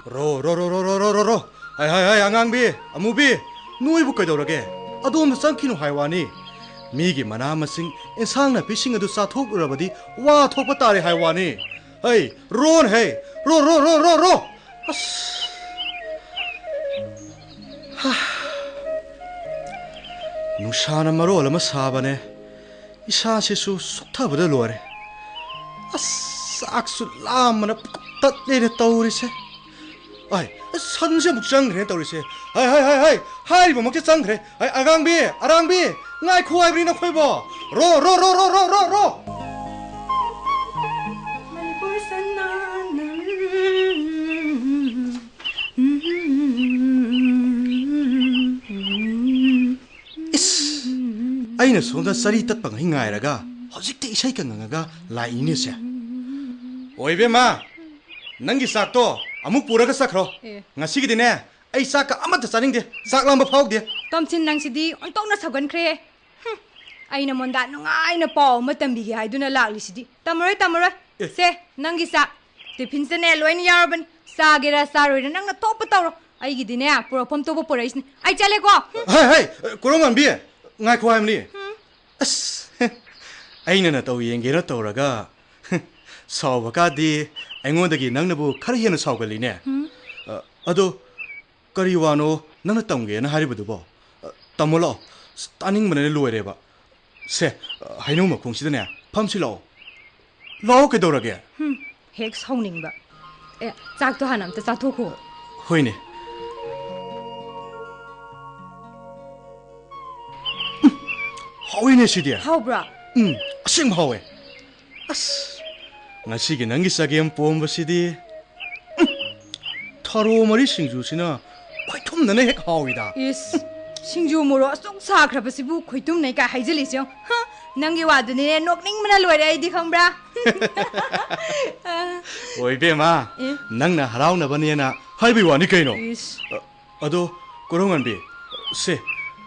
ꯔꯣ, ꯔꯣ, ꯔꯣ꯫ ꯍꯥꯏ, ꯍꯥꯏ, ꯍꯥꯏ, ꯑꯉꯥꯡꯕꯤ, ꯑꯃꯨꯕꯤ, ꯅꯣꯏꯕꯨ ꯀꯩꯗꯧꯔꯒꯦ? ꯑꯗꯣꯝꯗ ꯆꯪꯈꯤꯅꯨ ꯍꯥꯏ ꯋꯥꯅꯤ꯫ ꯃꯤꯒꯤ ꯃꯅꯥ ꯃꯁꯤꯡ, ꯏꯟꯁꯥꯡ ꯅꯥꯄꯤꯁꯤꯡ ꯑꯗꯨ ꯆꯥꯊꯣꯛꯂꯨꯔꯕꯗꯤ ꯋꯥ ꯊꯣꯛꯄ ꯇꯥꯔꯦ ꯍꯥꯏ ꯋꯥꯅꯤ꯫ ꯍꯩ, ꯔꯣꯟ ꯍꯩ, ꯔꯣ, ꯔꯣ, ꯔꯣ, ꯔꯣ, ꯔꯣ꯫ ꯑꯁ꯫ ꯍꯥ꯫ ꯅꯨꯡꯁꯥꯅ ꯃꯔꯣꯜ ꯑꯃ ꯁꯥꯕꯅꯦ꯫ ꯏꯁꯥꯁꯤꯁꯨ ꯁꯣꯛꯊꯕꯗ ꯂꯣꯏꯔꯦ꯫ ꯑꯁ, ꯆꯥꯛꯁꯨ ꯂꯥꯝꯕꯅ ꯄꯨꯛ ꯇꯠꯂꯦꯅꯦ ꯇꯧꯔꯤꯁꯦ꯫ ꯑꯥꯏ, ꯑꯁ, ꯁꯟꯁꯦ ꯑꯃꯨꯛ ꯆꯪꯈ꯭ꯔꯦꯅ ꯇꯧꯔꯤꯁꯦ꯫ ꯍꯥꯏ, ꯍꯥꯏ, ꯍꯥꯏ, ꯍꯥꯏ, ꯍꯥꯏꯔꯤꯕꯃꯛꯇꯤ ꯆꯪꯈ꯭ꯔꯦ꯫ ꯑꯥꯏ, ꯑꯔꯥꯡꯕꯤ, ꯑꯔꯥꯡꯕꯤ, ꯉꯥꯏꯈꯣ ꯍꯥꯏꯕꯅꯤ ꯅꯈꯣꯏꯕꯣ꯫ ꯔꯣ, ꯔꯣ, ꯔꯣ꯫ ꯃꯅꯤꯄꯨꯔ ꯁꯅꯥꯅ ꯏꯁ! ꯑꯩꯅ ꯁꯣꯝꯗ ꯆꯔꯤ ꯇꯠꯄ ꯉꯩ ꯉꯥꯏꯔꯒ ꯍꯧꯖꯤꯛꯇꯤ ꯏꯁꯩꯒ ꯉꯪꯉꯒ ꯂꯥꯛꯏꯅꯦꯁꯦ꯫ ꯑꯣ ꯏꯕꯦꯝꯃ, ꯅꯪꯒꯤ ꯆꯥꯛꯇꯣ ꯑꯃꯨꯛ ꯄꯨꯔꯒ ꯆꯠꯈ꯭ꯔꯣ꯫ ꯑꯦ꯫ ꯉꯁꯤꯒꯤꯗꯤꯅꯦ, ꯑꯩ ꯆꯥꯛꯀ ꯑꯃꯠꯇ ꯆꯥꯅꯤꯡꯗꯦ꯫ ꯆꯥꯛ ꯂꯥꯝꯕ ꯐꯥꯎꯗꯦ꯫ ꯇꯣꯝꯊꯤꯟ, ꯅꯪꯁꯤꯗꯤ ꯑꯣꯟꯊꯣꯛꯅ ꯁꯧꯒꯟꯈ꯭ꯔꯦ꯫ ꯍꯨꯝ, ꯑꯩ ꯅꯉꯣꯟꯗ ꯅꯨꯡꯉꯥꯏꯅ ꯄꯥꯎ ꯑꯃ ꯇꯝꯕꯤꯒꯦ ꯍꯥꯏꯗꯨꯅ ꯂꯥꯛꯂꯤꯁꯤꯗꯤ꯫ ꯇꯝꯃꯔꯣꯏ, ꯇꯝꯃꯔꯣꯏ꯫ ꯑꯦ꯫ ꯁꯦ, ꯅꯪꯒꯤ ꯆꯥꯛ꯫ ꯇꯤꯐꯤꯟꯁꯤꯗꯅꯦ ꯂꯣꯏꯅ ꯌꯥꯎꯔꯕꯅꯤ꯫ ꯆꯥꯒꯦꯔꯥ ꯆꯥꯔꯣꯏꯔꯥ ꯅꯪꯅ ꯊꯣꯛꯄ ꯇꯧꯔꯣ꯫ ꯑꯩꯒꯤꯗꯤꯅꯦ ꯄꯨꯔꯛꯐꯝ ꯊꯣꯛꯄ ꯄꯨꯔꯛꯏꯁꯤꯅꯤ꯫ ꯑꯩ ꯆꯠꯂꯦꯀꯣ꯫ ꯍꯨꯝ꯫ ꯍꯩ, ꯍꯩ, ꯀꯣꯔꯧꯉꯥꯟꯕꯤ, ꯉꯥꯏꯈꯣ ꯍꯥꯏꯕꯅꯤ꯫ ꯍꯨꯝ꯫ ꯑꯁ, ꯑꯩꯅ ꯅꯇꯧ ꯌꯦꯡꯒꯦꯅ ꯇꯧꯔꯒ, ꯁꯥꯎꯕ ꯀꯥꯗꯤ ꯑꯩꯉꯣꯟꯗꯒꯤ ꯅꯪꯅꯕꯨ ꯈꯔ ꯍꯦꯟꯅ ꯁꯥꯎꯒꯜꯂꯤꯅꯦ꯫ ꯍꯨꯝ꯫ ꯑ, ꯑꯗꯣ ꯀꯔꯤ ꯋꯥꯅꯣ ꯅꯪꯅ ꯇꯝꯒꯦꯅ ꯍꯥꯏꯔꯤꯕꯗꯨꯕꯣ? ꯑ, ꯇꯝꯃꯣ ꯂꯥꯛꯑꯣ꯫ ꯑꯁ, ꯇꯥꯅꯤꯡꯕꯅꯅꯦ ꯂꯣꯏꯔꯦꯕ꯫ ꯁꯦ, ꯑ, ꯍꯩꯅꯧ ꯃꯈꯣꯡꯁꯤꯗꯅꯦ ꯐꯝꯁꯤ ꯂꯥꯛꯑꯣ꯫ ꯂꯥꯛꯑꯣ, ꯀꯩꯗꯧꯔꯒꯦ? ꯍꯨꯝ, ꯍꯦꯛ ꯁꯥꯎꯅꯤꯡꯕ꯫ ꯑꯦ, ꯆꯥꯛꯇꯣ ꯍꯥꯟꯅ ꯑꯝꯇ ꯆꯥꯊꯣꯛꯈꯣ꯫ ꯍꯣꯏꯅꯦ꯫ ꯎꯝ, ꯍꯥꯎꯏꯅꯦ ꯁꯤꯗꯤ꯫ ꯍꯥꯎꯕ꯭ꯔꯥ? ꯎꯝ, ꯑꯁꯦꯡꯕ ꯍꯥꯎꯋꯦ꯫ ꯑꯁ, ꯉꯁꯤꯒꯤ ꯅꯪꯒꯤ ꯆꯒꯦꯝ ꯄꯣꯝꯕꯁꯤꯗꯤ, ꯎꯝ, ꯊꯔꯣ ꯃꯔꯤ ꯁꯤꯡꯖꯨꯁꯤꯅ ꯈꯣꯏꯊꯨꯝꯅꯅ ꯍꯦꯛ ꯍꯥꯎꯏꯗ꯫ ꯏꯁ, ꯁꯤꯡꯖꯨ ꯃꯣꯔꯣꯛ ꯑꯁꯨꯛ ꯁꯥꯈ꯭ꯔꯕꯁꯤꯕꯨ ꯈꯣꯏꯊꯨꯝꯅꯩ ꯀꯥꯏ ꯍꯥꯏꯖꯤꯜꯂꯤꯁꯦ ꯌꯦꯡꯉꯨ꯫ ꯍ, ꯅꯪꯒꯤ ꯋꯥꯗꯨꯅꯤꯅꯦ ꯅꯣꯛꯅꯤꯡꯕꯅ ꯂꯣꯏꯔꯦ ꯑꯩꯗꯤ, ꯈꯪꯕ꯭ꯔꯥ? ꯑ꯫ ꯑꯣ, ꯏꯕꯦꯝꯃ, ꯑꯦ? ꯅꯪꯅ ꯍꯔꯥꯎꯅꯕꯅꯦꯅ ꯍꯥꯏꯕꯩ ꯋꯥꯅꯤ ꯀꯩꯅꯣ꯫ ꯏꯁ꯫ ꯑ, ꯑꯗꯣ, ꯀꯣꯔꯧꯉꯥꯟꯕꯤ, ꯁꯦ,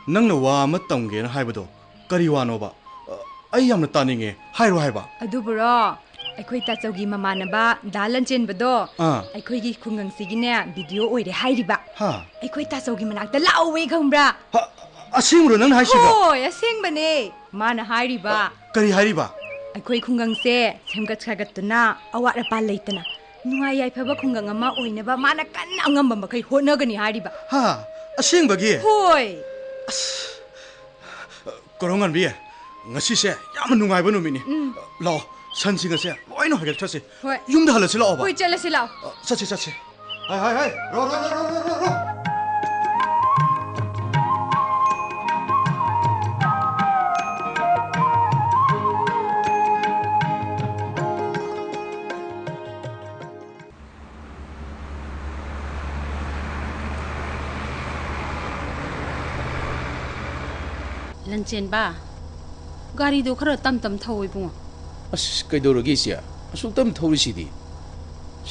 ꯅꯪꯅ ꯋꯥ ꯑꯃ ꯇꯝꯒꯦꯅ ꯍꯥꯏꯕꯗꯣ ꯀꯔꯤ ꯋꯥꯅꯣꯕ? ꯑ, ꯑꯩ ꯌꯥꯝꯅ ꯇꯥꯅꯤꯡꯉꯦ, ꯍꯥꯏꯔꯣ ꯍꯥꯏꯕ꯫ ꯑꯗꯨꯕꯨꯔꯣ, ꯑꯩꯈꯣꯏ ꯇꯥꯆꯧꯒꯤ ꯃꯃꯥꯟꯅꯕ ꯗꯥ ꯂꯟꯆꯦꯟꯕꯗꯣ ꯑꯥ꯫ ꯑꯩꯈꯣꯏꯒꯤ ꯈꯨꯡꯒꯪꯁꯤꯒꯤꯅꯦ ꯕꯤ ꯗꯤ ꯑꯣ ꯑꯣꯏꯔꯦ ꯍꯥꯏꯔꯤꯕ꯫ ꯍꯥ꯫ ꯑꯩꯈꯣꯏ ꯇꯥꯆꯧꯒꯤ ꯃꯅꯥꯛꯇ ꯂꯥꯛꯑꯣꯌꯦ, ꯈꯪꯕ꯭ꯔꯥ? ꯍ-, ꯑꯁꯦꯡꯕ꯭ꯔꯣ ꯅꯪꯅ ꯍꯥꯏꯁꯤꯕꯣ? ꯍꯣꯏ, ꯑꯁꯦꯡꯕꯅꯦ꯫ ꯃꯥꯅ ꯍꯥꯏꯔꯤꯕ, ꯀꯔꯤ ꯍꯥꯏꯔꯤꯕ? ꯑꯩꯈꯣꯏ ꯈꯨꯡꯒꯪꯁꯦ ꯁꯦꯝꯒꯠ ꯁꯥꯒꯠꯇꯨꯅ ꯑꯋꯥꯠ ꯑꯄꯥ ꯂꯩꯇꯅ ꯅꯨꯡꯉꯥꯏ ꯌꯥꯏꯐꯕ ꯈꯨꯡꯒꯪ ꯑꯃ ꯑꯣꯏꯅꯕ ꯃꯥꯅ ꯀꯟꯅ ꯑꯉꯝꯕ ꯃꯈꯩ ꯍꯣꯠꯅꯒꯅꯤ ꯍꯥꯏꯔꯤꯕ꯫ ꯍꯥ? ꯑꯁꯦꯡꯕꯒꯤ? ꯍꯣꯏ꯫ ꯀꯣꯔꯧꯉꯥꯟꯕꯤ, ꯉꯁꯤꯁꯦ ꯌꯥꯝꯅ ꯅꯨꯡꯉꯥꯏꯕ ꯅꯨꯃꯤꯠꯅꯤ꯫ ꯎꯝ꯫ ꯂꯥꯛꯑꯣ, ꯁꯟꯁꯤꯡ ꯑꯁꯦ ꯂꯣꯏꯅ ꯍꯣꯏꯒꯠꯈ꯭ꯔꯁꯤ꯫ ꯍꯣꯏ꯫ ꯌꯨꯝꯗ ꯍꯜꯂꯁꯤ ꯂꯥꯛꯑꯣꯕ꯫ ꯍꯣꯏ, ꯆꯠꯂꯁꯤ ꯂꯥꯛꯑꯣ꯫ ꯑ, ꯆꯠꯁꯤ, ꯆꯠꯁꯤ꯫ ꯍꯥꯏ, ꯍꯥꯏ, ꯍꯥꯏ, ꯔꯣ, ꯔꯣ, ꯔꯣ, ꯔꯣ, ꯔꯣ, ꯔꯣ, ꯔꯣ꯫ ꯂꯟꯆꯦꯟꯕ, ꯒꯥꯔꯤꯗꯣ ꯈꯔ ꯇꯝ ꯇꯝ ꯊꯧ ꯏꯕꯨꯡꯉꯣ꯫ ꯑꯁ, ꯀꯩꯗꯧꯔꯒꯦ ꯏꯆꯦ? ꯑꯁꯨꯛ ꯇꯞ ꯊꯧꯔꯤꯁꯤꯗꯤ꯫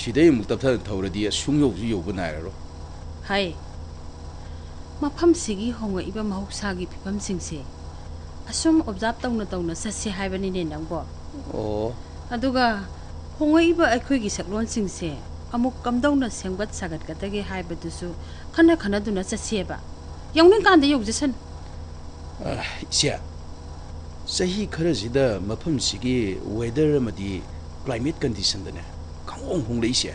ꯁꯤꯗꯩ ꯑꯃꯨꯛ ꯇꯞꯊꯅ ꯊꯧꯔꯗꯤ ꯁꯨꯡ ꯌꯧꯁꯨ ꯌꯧꯕ ꯅꯥꯏꯔꯔꯣꯏ꯫ ꯍꯩ, ꯃꯐꯝꯁꯤꯒꯤ ꯍꯣꯡꯉꯛꯏꯕ ꯃꯍꯧꯁꯥꯒꯤ ꯐꯤꯕꯝꯁꯤꯡꯁꯦ ꯑꯁꯨꯝ observe ꯇꯧꯅ ꯇꯧꯅ ꯆꯠꯁꯦ ꯍꯥꯏꯕꯅꯤꯅꯦ ꯅꯪꯕꯣ꯫ ꯑꯣ꯫ ꯑꯗꯨꯒ ꯍꯣꯡꯉꯛꯏꯕ ꯑꯩꯈꯣꯏꯒꯤ ꯁꯛꯂꯣꯟꯁꯤꯡꯁꯦ ꯑꯃꯨꯛ ꯀꯝꯗꯧꯅ ꯁꯦꯝꯒꯠ ꯁꯥꯒꯠꯀꯗꯒꯦ ꯍꯥꯏꯕꯗꯨꯁꯨ ꯈꯟꯅ ꯈꯟꯅꯗꯨꯅ ꯆꯠꯁꯦꯕ꯫ ꯌꯧꯅꯤꯡꯀꯥꯟꯗ ꯌꯧꯖꯁꯅꯨ꯫ ꯑ, ꯏꯆꯦ, ꯆꯍꯤ ꯈꯔꯁꯤꯗ ꯃꯐꯝꯁꯤꯒꯤ weather ꯑꯃꯗꯤ climate conditionꯗꯅꯦ ꯈꯪꯍꯣꯡ ꯍꯣꯡꯂꯛꯏꯁꯦ,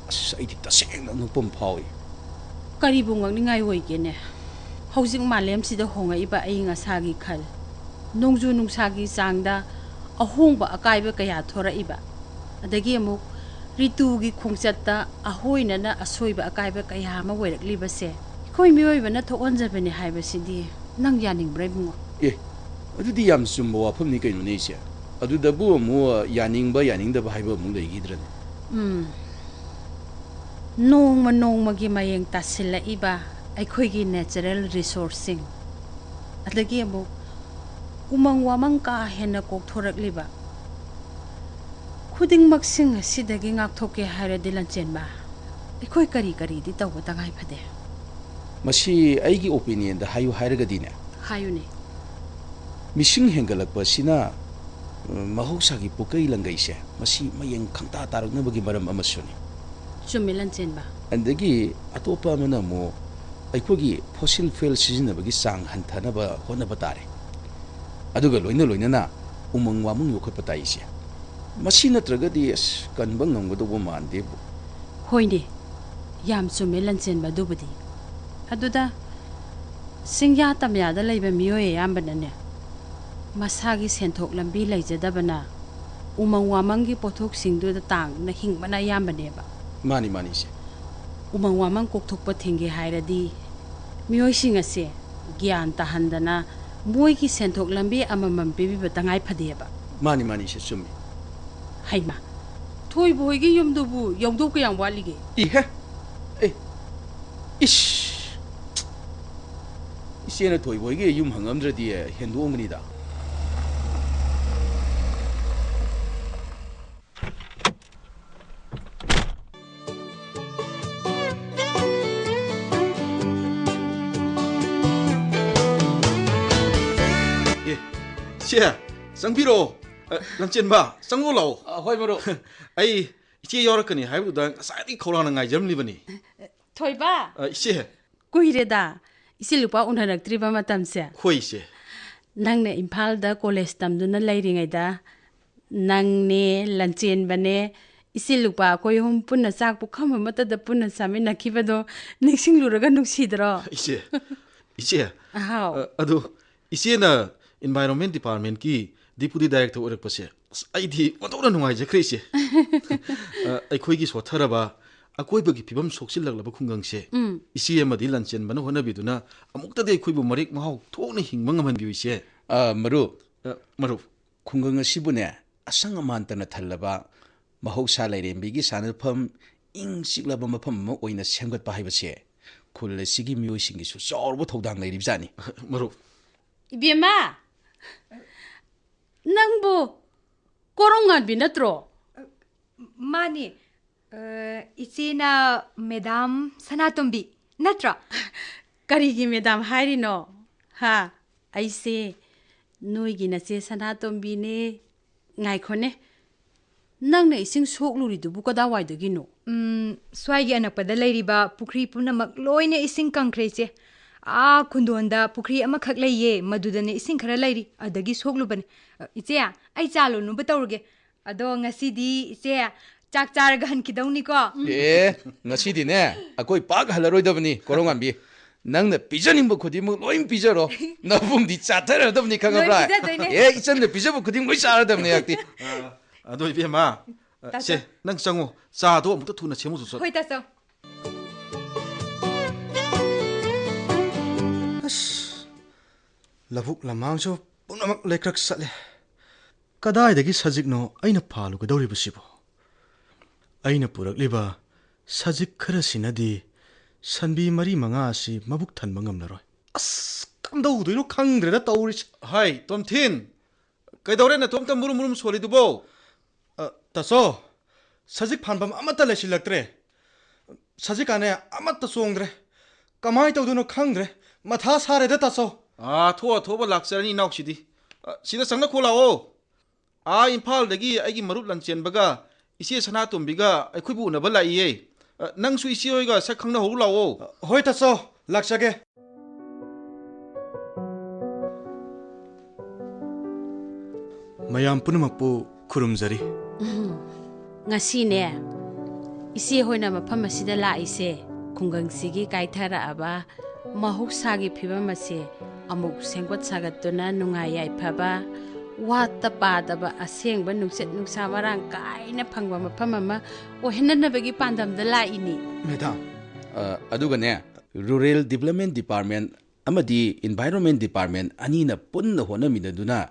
ꯑꯁ, ꯑꯩꯗꯤ ꯇꯁꯦꯡꯅ ꯑꯉꯛꯄ ꯑꯃ ꯐꯥꯎꯏ꯫ ꯀꯔꯤꯕꯨ ꯉꯛꯅꯤꯡꯉꯥꯏ ꯑꯣꯏꯒꯦꯅꯦ? ꯍꯧꯖꯤꯛ ꯃꯥꯂꯦꯝꯁꯤꯗ ꯍꯣꯡꯉꯛꯏꯕ ꯑꯏꯪ ꯑꯁꯥꯒꯤ ꯈꯜ, ꯅꯣꯡꯖꯨ ꯅꯨꯡꯁꯥꯒꯤ ꯆꯥꯡꯗ ꯑꯍꯣꯡꯕ ꯑꯀꯥꯏꯕ ꯀꯌꯥ ꯊꯣꯔꯛꯏꯕ, ꯑꯗꯒꯤ ꯑꯃꯨꯛ ꯔꯤꯇꯨꯒꯤ ꯈꯣꯡꯆꯠꯇ ꯑꯍꯣꯏꯅꯅ ꯑꯁꯣꯏꯕ ꯑꯀꯥꯏꯕ ꯀꯌꯥ ꯑꯃ ꯑꯣꯏꯔꯛꯂꯤꯕꯁꯦ ꯑꯩꯈꯣꯏ ꯃꯤꯑꯣꯏꯕꯅ ꯊꯣꯛꯍꯟꯖꯕꯅꯤ ꯍꯥꯏꯕꯁꯤꯗꯤ ꯅꯪ ꯌꯥꯅꯤꯡꯕ꯭ꯔꯥ ꯏꯕꯨꯡꯉꯣ? ꯑꯦ, ꯑꯗꯨꯗꯤ ꯌꯥꯝ ꯆꯨꯝꯕ ꯋꯥꯐꯝꯅꯤ ꯀꯩꯅꯣꯅꯦ ꯏꯆꯦ꯫ ꯑꯗꯨꯗꯕꯨ ꯑꯃꯨꯛ ꯌꯥꯅꯤꯡꯕ ꯌꯥꯅꯤꯡꯗꯕ ꯍꯥꯏꯕ ꯑꯃꯨꯛ ꯂꯩꯈꯤꯗ꯭ꯔꯅꯦ? ꯎꯝ꯫ ꯅꯣꯡꯃ ꯅꯣꯡꯃꯒꯤ ꯃꯌꯦꯡ ꯇꯥꯁꯤꯜꯂꯛꯏꯕ ꯑꯩꯈꯣꯏꯒꯤ natural resourceꯁꯤꯡ, ꯑꯗꯒꯤ ꯑꯃꯨꯛ ꯎꯃꯪ ꯋꯥꯃꯪ ꯀꯥ ꯍꯦꯟꯅ ꯀꯣꯛꯊꯣꯔꯛꯂꯤꯕ ꯈꯨꯗꯤꯡꯃꯛꯁꯤꯡ ꯑꯁꯤꯗꯒꯤ ꯉꯥꯛꯊꯣꯛꯀꯦ ꯍꯥꯏꯔꯗꯤ, ꯂꯟꯆꯦꯟꯕ, ꯑꯩꯈꯣꯏ ꯀꯔꯤ ꯀꯔꯤꯗꯤ ꯇꯧꯕ ꯇꯉꯥꯏ ꯐꯗꯦ? ꯃꯁꯤ ꯑꯩꯒꯤ opinionꯗ ꯍꯥꯏꯌꯨ ꯍꯥꯏꯔꯒꯗꯤꯅꯦ, ꯍꯥꯏꯌꯨꯅꯦ꯫ ꯃꯤꯁꯤꯡ ꯍꯦꯟꯒꯠꯂꯛꯄꯁꯤꯅ, ꯑ, ꯃꯍꯧꯁꯥꯒꯤ ꯄꯨꯀꯩ ꯂꯪꯒꯩꯁꯦ ꯃꯁꯤ ꯃꯌꯦꯡ ꯈꯪꯇꯥ ꯇꯥꯔꯛꯅꯕꯒꯤ ꯃꯔꯝ ꯑꯃꯁꯨꯅꯤ꯫ ꯆꯨꯝꯃꯦ, ꯂꯟꯆꯦꯟꯕ꯫ ꯑꯗꯒꯤ ꯑꯇꯣꯞꯄ ꯑꯃꯅ ꯑꯃꯨꯛ ꯑꯩꯈꯣꯏꯒꯤ ꯐꯣꯁꯤꯜ ꯐ꯭ꯌꯨꯑꯦꯜ ꯁꯤꯖꯤꯟꯅꯕꯒꯤ ꯆꯥꯡ ꯍꯟꯊꯅꯕ ꯍꯣꯠꯅꯕ ꯇꯥꯔꯦ꯫ ꯑꯗꯨꯒ ꯂꯣꯏꯅ ꯂꯣꯏꯅꯅ ꯎꯃꯪ ꯋꯥꯃꯪ ꯌꯣꯛꯈꯠꯄ ꯇꯥꯏ, ꯏꯆꯦ꯫ ꯃꯁꯤ ꯅꯠꯇ꯭ꯔꯒꯗꯤ ꯑꯁ ꯀꯟꯕ ꯉꯝꯒꯗꯧꯕ ꯃꯥꯟꯗꯦꯕꯨ꯫ ꯍꯣꯏꯅꯦ, ꯌꯥꯝ ꯆꯨꯝꯃꯦ ꯂꯟꯆꯦꯟꯕ ꯑꯗꯨꯕꯨꯗꯤ꯫ ꯑꯗꯨꯗ ꯆꯤꯡꯌꯥ ꯇꯝꯌꯥꯗ ꯂꯩꯕ ꯃꯤꯑꯣꯏ ꯑꯌꯥꯝꯕꯅꯅꯦ, ꯃꯁꯥꯒꯤ ꯁꯦꯟꯊꯣꯛ ꯂꯝꯕꯤ ꯂꯩꯖꯗꯕꯅ ꯎꯃꯪ ꯋꯥꯃꯪꯒꯤ ꯄꯣꯠꯊꯣꯛꯁꯤꯡꯗꯨꯗ ꯇꯥꯡꯗꯨꯅ ꯍꯤꯡꯕꯅ ꯑꯌꯥꯝꯕꯅꯦꯕ꯫ ꯃꯥꯅꯤ, ꯃꯥꯅꯤ, ꯏꯆꯦ꯫ ꯎꯃꯪ ꯋꯥꯃꯪ ꯀꯣꯛꯊꯣꯛꯄ ꯊꯤꯡꯒꯦ ꯍꯥꯏꯔꯗꯤ ꯃꯤꯑꯣꯏꯁꯤꯡ ꯑꯁꯦ ꯒ꯭ꯌꯥꯟ ꯇꯥꯍꯟꯗꯅ ꯃꯣꯏꯒꯤ ꯁꯦꯟꯊꯣꯛ ꯂꯝꯕꯤ ꯑꯃꯃꯝ ꯄꯤꯕꯤꯕ ꯇꯉꯥꯏ ꯐꯗꯦꯕ꯫ ꯃꯥꯅꯤ, ꯃꯥꯅꯤ, ꯏꯆꯦ, ꯆꯨꯝꯃꯤ꯫ ꯍꯩꯃꯥ, ꯊꯣꯏꯕ ꯍꯣꯏꯒꯤ ꯌꯨꯝꯗꯨꯕꯨ ꯌꯧꯗꯧ ꯀꯌꯥꯝ ꯋꯥꯠꯂꯤꯒꯦ? ꯏꯍꯦ! ꯑꯦ! ꯏꯁ! ꯏꯆꯦꯅ ꯊꯣꯏꯕ ꯍꯣꯏꯒꯤ ꯌꯨꯝ ꯍꯪꯉꯝꯗ꯭ꯔꯗꯤ ꯍꯦꯟꯗꯣꯛꯑꯝꯒꯅꯤꯗ꯫ ꯑꯦ, ꯁꯦ, ꯆꯪꯕꯤꯔꯛꯑꯣ꯫ ꯑ, ꯂꯟꯆꯦꯟꯕ, ꯆꯪꯉꯣ ꯂꯥꯛꯑꯣ꯫ ꯑ, ꯍꯣꯏ, ꯃꯔꯨꯞ꯫ ꯑꯩ ꯏꯆꯦ ꯌꯥꯎꯔꯛꯀꯅꯤ ꯍꯥꯏꯕꯗꯨꯗ ꯉꯁꯥꯏꯗꯒꯤ ꯈꯧꯔꯥꯡꯅ ꯉꯥꯏꯖꯔꯝꯂꯤꯕꯅꯤ꯫ ꯊꯣꯏꯕ! ꯑ, ꯏꯆꯦ꯫ ꯀꯨꯏꯔꯦꯗ, ꯏꯆꯦ ꯂꯨꯄꯥ ꯎꯅꯔꯛꯇ꯭ꯔꯤꯕ ꯃꯇꯝꯁꯦ꯫ ꯍꯣꯏ, ꯏꯆꯦ꯫ ꯅꯪꯅ ꯏꯝꯐꯥꯜꯗ ꯀꯣꯂꯦꯖ ꯇꯝꯗꯨꯅ ꯂꯩꯔꯤꯉꯩꯗ ꯅꯪꯅꯦ, ꯂꯟꯆꯦꯟꯕꯅꯦ, ꯏꯆꯦ ꯂꯨꯄꯥ ꯑꯩꯈꯣꯏ ꯑꯍꯨꯝ ꯄꯨꯟꯅ ꯆꯥꯛ ꯄꯨꯈꯝ ꯑꯃꯠꯇꯗ ꯄꯨꯟꯅ ꯆꯥꯃꯤꯟꯅꯈꯤꯕꯗꯣ ꯅꯤꯡꯁꯤꯡꯂꯨꯔꯒ ꯅꯨꯡꯁꯤꯗ꯭ꯔꯣ? ꯏꯆꯦ, ꯏꯆꯦ, ꯍꯥꯎ꯫ ꯑ, ꯑꯗꯨ ꯏꯆꯦꯅ Environment Departmentꯀꯤ Deputy Director ꯑꯣꯏꯔꯛꯄꯁꯦ, ꯑꯁ, ꯑꯩꯗꯤ ꯑꯣꯟꯊꯣꯛꯅ ꯅꯨꯡꯉꯥꯏꯖꯈ꯭ꯔꯦ, ꯏꯆꯦ꯫ ꯑ, ꯑꯩꯈꯣꯏꯒꯤ ꯁꯣꯠꯊꯔꯕ, ꯑꯀꯣꯏꯕꯒꯤ ꯐꯤꯕꯝ ꯁꯣꯛꯆꯤꯜꯂꯛꯂꯕ ꯈꯨꯡꯒꯪꯁꯦ ꯎꯝ꯫ ꯏꯆꯦ ꯑꯃꯗꯤ ꯂꯟꯆꯦꯟꯕꯅ ꯍꯣꯠꯅꯕꯤꯗꯨꯅ ꯑꯃꯨꯛꯇꯗꯤ ꯑꯩꯈꯣꯏꯕꯨ ꯃꯔꯦꯛ ꯃꯍꯥꯎ ꯊꯣꯛꯅ ꯍꯤꯡꯕ ꯉꯝꯍꯟꯕꯤꯌꯨ, ꯏꯆꯦ꯫ ꯑ, ꯃꯔꯨꯞ꯫ ꯑ, ꯃꯔꯨꯞ꯫ ꯈꯨꯡꯒꯪ ꯑꯁꯤꯕꯨꯅꯦ, ꯑꯁꯪ ꯑꯃꯥꯟꯇꯅ ꯊꯜꯂꯕ, ꯃꯍꯧꯁꯥ ꯂꯥꯏꯔꯦꯝꯕꯤꯒꯤ ꯁꯥꯟꯅꯐꯝ, ꯏꯪ ꯆꯤꯛꯂꯕ ꯃꯐꯝ ꯑꯃ ꯑꯣꯏꯅ ꯁꯦꯝꯒꯠꯄ ꯍꯥꯏꯕꯁꯦ ꯈꯨꯜ ꯑꯁꯤꯒꯤ ꯃꯤꯑꯣꯏꯁꯤꯡꯒꯤꯁꯨ ꯆꯥꯎꯔꯕ ꯊꯧꯗꯥꯡ ꯂꯩꯔꯤꯕꯖꯥꯠꯅꯤ꯫ ꯃꯔꯨꯞ꯫ ꯏꯕꯦꯝꯃ! ꯅꯪꯕꯨ ꯀꯣꯔꯣꯝ ꯉꯥꯟꯕꯤ ꯅꯠꯇ꯭ꯔꯣ? ꯃꯥꯅꯤ꯫ ꯑ, ꯏꯆꯦꯅ ꯃꯦꯗꯥꯝ ꯁꯅꯥꯇꯣꯝꯕꯤ ꯅꯠꯇ꯭ꯔꯣ? ꯀꯔꯤꯒꯤ ꯃꯦꯗꯥꯝ ꯍꯥꯏꯔꯤꯅꯣ? ꯍꯥ? ꯑꯩꯁꯦ ꯅꯣꯏꯒꯤ ꯅꯆꯦ ꯁꯅꯥꯇꯣꯝꯕꯤꯅꯦ꯫ ꯉꯥꯏꯈꯣꯅꯦ꯫ ꯅꯪꯅ ꯏꯁꯤꯡ ꯁꯣꯛꯂꯨꯔꯤꯗꯨꯕꯨ ꯀꯗꯥꯏꯋꯥꯏꯗꯒꯤꯅꯣ? ꯎꯝ, ꯁ꯭ꯋꯥꯏꯒꯤ ꯑꯅꯛꯄꯗ ꯂꯩꯔꯤꯕ ꯄꯨꯈ꯭ꯔꯤ ꯄꯨꯝꯅꯃꯛ ꯂꯣꯏꯅ ꯏꯁꯤꯡ ꯀꯪꯈ꯭ꯔꯦ, ꯏꯆꯦ꯫ ꯑꯥ ꯈꯨꯟꯗꯣꯟꯗ ꯄꯨꯈ꯭ꯔꯤ ꯑꯃꯈꯛ ꯂꯩꯌꯦ, ꯃꯗꯨꯗꯅꯦ ꯏꯁꯤꯡ ꯈꯔ ꯂꯩꯔꯤ, ꯑꯗꯒꯤ ꯁꯣꯛꯂꯨꯕꯅꯦ꯫ ꯑ, ꯏꯆꯦ, ꯑꯩ ꯆꯥ ꯂꯣꯟꯅꯕ ꯇꯧꯔꯒꯦ꯫ ꯑꯗꯣ ꯉꯁꯤꯗꯤ ꯏꯆꯦ ꯆꯥꯛ ꯆꯥꯔꯒ ꯍꯟꯈꯤꯗꯧꯅꯤꯀꯣ꯫ ꯑꯦ, ꯉꯁꯤꯗꯤꯅꯦ ꯑꯩꯈꯣꯏ ꯄꯥꯛ ꯍꯜꯂꯔꯣꯏꯗꯕꯅꯤ, ꯀꯣꯔꯧꯉꯥꯟꯕꯤ꯫ ꯅꯪꯅ ꯄꯤꯖꯅꯤꯡꯕ ꯈꯨꯗꯤꯡꯃꯛ ꯂꯣꯏ ꯄꯤꯖꯔꯣ꯫ ꯅꯕꯨꯡꯗꯤ ꯆꯥꯊꯔꯗꯕꯅꯤ, ꯈꯪꯉꯕ꯭ꯔꯥ? ꯂꯣꯏ ꯄꯤꯖꯗꯣꯏꯅꯦ꯫ ꯑꯦ, ꯏꯆꯟꯅ ꯄꯤꯖꯕ ꯈꯨꯗꯤꯡ ꯂꯣꯏ ꯆꯥꯔꯗꯕꯅꯤ ꯑꯩꯍꯥꯛꯇꯤ꯫ ꯑ, ꯑꯗꯣ ꯏꯕꯦꯝꯃ, ꯑ, ꯇꯥꯆꯧ꯫ ꯁꯦ, ꯅꯪ ꯆꯪꯉꯣ, ꯆꯥꯗꯣ ꯑꯃꯨꯛꯇ ꯊꯨꯅ ꯁꯦꯝꯃꯨꯆꯣ, ꯆꯠ꯫ ꯍꯣꯏ, ꯇꯥꯆꯧ꯫ ꯑꯁ, ꯂꯧꯕꯨꯛ ꯂꯝꯍꯥꯡꯁꯨ ꯄꯨꯝꯅꯃꯛ ꯂꯩꯀ꯭ꯔꯛ ꯆꯠꯂꯦ꯫ ꯀꯗꯥꯏꯗꯒꯤ ꯁꯖꯤꯛꯅꯣ ꯑꯩꯅ ꯐꯥꯜꯂꯨꯒꯗꯧꯔꯤꯕꯁꯤꯕꯣ? ꯑꯩꯅ ꯄꯨꯔꯛꯂꯤꯕ ꯁꯖꯤꯛ ꯈꯔꯁꯤꯅꯗꯤ ꯁꯟꯕꯤ ꯃꯔꯤ ꯃꯉꯥ ꯑꯁꯤ ꯃꯕꯨꯛ ꯊꯟꯕ ꯉꯝꯂꯔꯣꯏ꯫ ꯑꯁ, ꯀꯝꯗꯧꯗꯣꯏꯅꯣ ꯈꯪꯗ꯭ꯔꯦꯗ ꯇꯧꯔꯤꯁꯦ꯫ ꯍꯥꯏ, ꯇꯣꯝꯊꯤꯟ, ꯀꯩꯗꯧꯔꯦ ꯅꯇꯣꯝꯇ ꯃꯨꯔꯨꯝ ꯃꯨꯔꯨꯝ ꯁꯣꯜꯂꯤꯗꯨꯕꯣ? ꯑ, ꯇꯥꯆꯧ, ꯁꯖꯤꯛ ꯐꯥꯟꯐꯝ ꯑꯃꯠꯇ ꯂꯩꯁꯤꯜꯂꯛꯇ꯭ꯔꯦ꯫ ꯁꯖꯤꯛꯀꯥꯅꯦ ꯑꯃꯠꯇ ꯆꯣꯡꯗ꯭ꯔꯦ꯫ ꯀꯃꯥꯏ ꯇꯧꯗꯣꯏꯅꯣ ꯈꯪꯗ꯭ꯔꯦ꯫ ꯃꯊꯥ ꯁꯥꯔꯦꯗ, ꯇꯥꯆꯧ꯫ ꯑꯥ, ꯊꯣꯛꯑ ꯊꯣꯛꯑꯕ ꯂꯥꯛꯆꯔꯅꯤ ꯏꯅꯥꯎꯁꯤꯗꯤ꯫ ꯑ, ꯁꯤꯗ ꯆꯪꯅꯈꯣ ꯂꯥꯛꯑꯣ꯫ ꯑꯥ, ꯏꯝꯐꯥꯜꯗꯒꯤ ꯑꯩꯒꯤ ꯃꯔꯨꯞ ꯂꯟꯆꯦꯟꯕꯒ ꯏꯆꯦ ꯁꯅꯥꯇꯣꯝꯕꯤꯒ ꯑꯩꯈꯣꯏꯕꯨ ꯎꯅꯕ ꯂꯥꯛꯏꯌꯦ꯫ ꯑ, ꯅꯪꯁꯨ ꯏꯆꯦ ꯍꯣꯏꯒ ꯁꯛ ꯈꯪꯅꯍꯧꯔꯨ ꯂꯥꯛꯑꯣ꯫ ꯍꯣꯏ ꯇꯥꯆꯧ, ꯂꯥꯛꯆꯒꯦ꯫ ꯃꯌꯥꯝ ꯄꯨꯝꯅꯃꯛꯄꯨ ꯈꯨꯔꯨꯝꯖꯔꯤ꯫ ꯎꯝ, ꯉꯁꯤꯅꯦ, ꯏꯆꯦ ꯍꯣꯏꯅ ꯃꯐꯝ ꯑꯁꯤꯗ ꯂꯥꯛꯏꯁꯦ, ꯈꯨꯡꯒꯪꯁꯤꯒꯤ ꯀꯥꯏꯊꯔꯛꯑꯕ ꯃꯍꯧꯁꯥꯒꯤ ꯐꯤꯕꯝ ꯑꯁꯦ ꯑꯃꯨꯛ ꯁꯦꯝꯒꯠ ꯁꯥꯒꯠꯇꯨꯅ ꯅꯨꯡꯉꯥꯏ ꯌꯥꯏꯐꯕ, ꯋꯥꯠꯇ ꯄꯥꯗꯕ ꯑꯁꯦꯡꯕ ꯅꯨꯡꯁꯤꯠ ꯅꯨꯡꯁꯥ ꯃꯔꯥꯡ ꯀꯥꯏꯅ ꯐꯪꯕ ꯃꯐꯝ ꯑꯃ ꯑꯣꯏꯍꯟꯅꯅꯕꯒꯤ ꯄꯥꯟꯗꯝꯗ ꯂꯥꯛꯏꯅꯤ꯫ ꯃꯦꯗꯥꯝ꯫ ꯑ, ꯑꯗꯨꯒꯅꯦ, Rural Development Department ꯑꯃꯗꯤ Environment Department ꯑꯅꯤꯅ ꯄꯨꯟꯅ ꯍꯣꯠꯅꯃꯤꯟꯅꯗꯨꯅ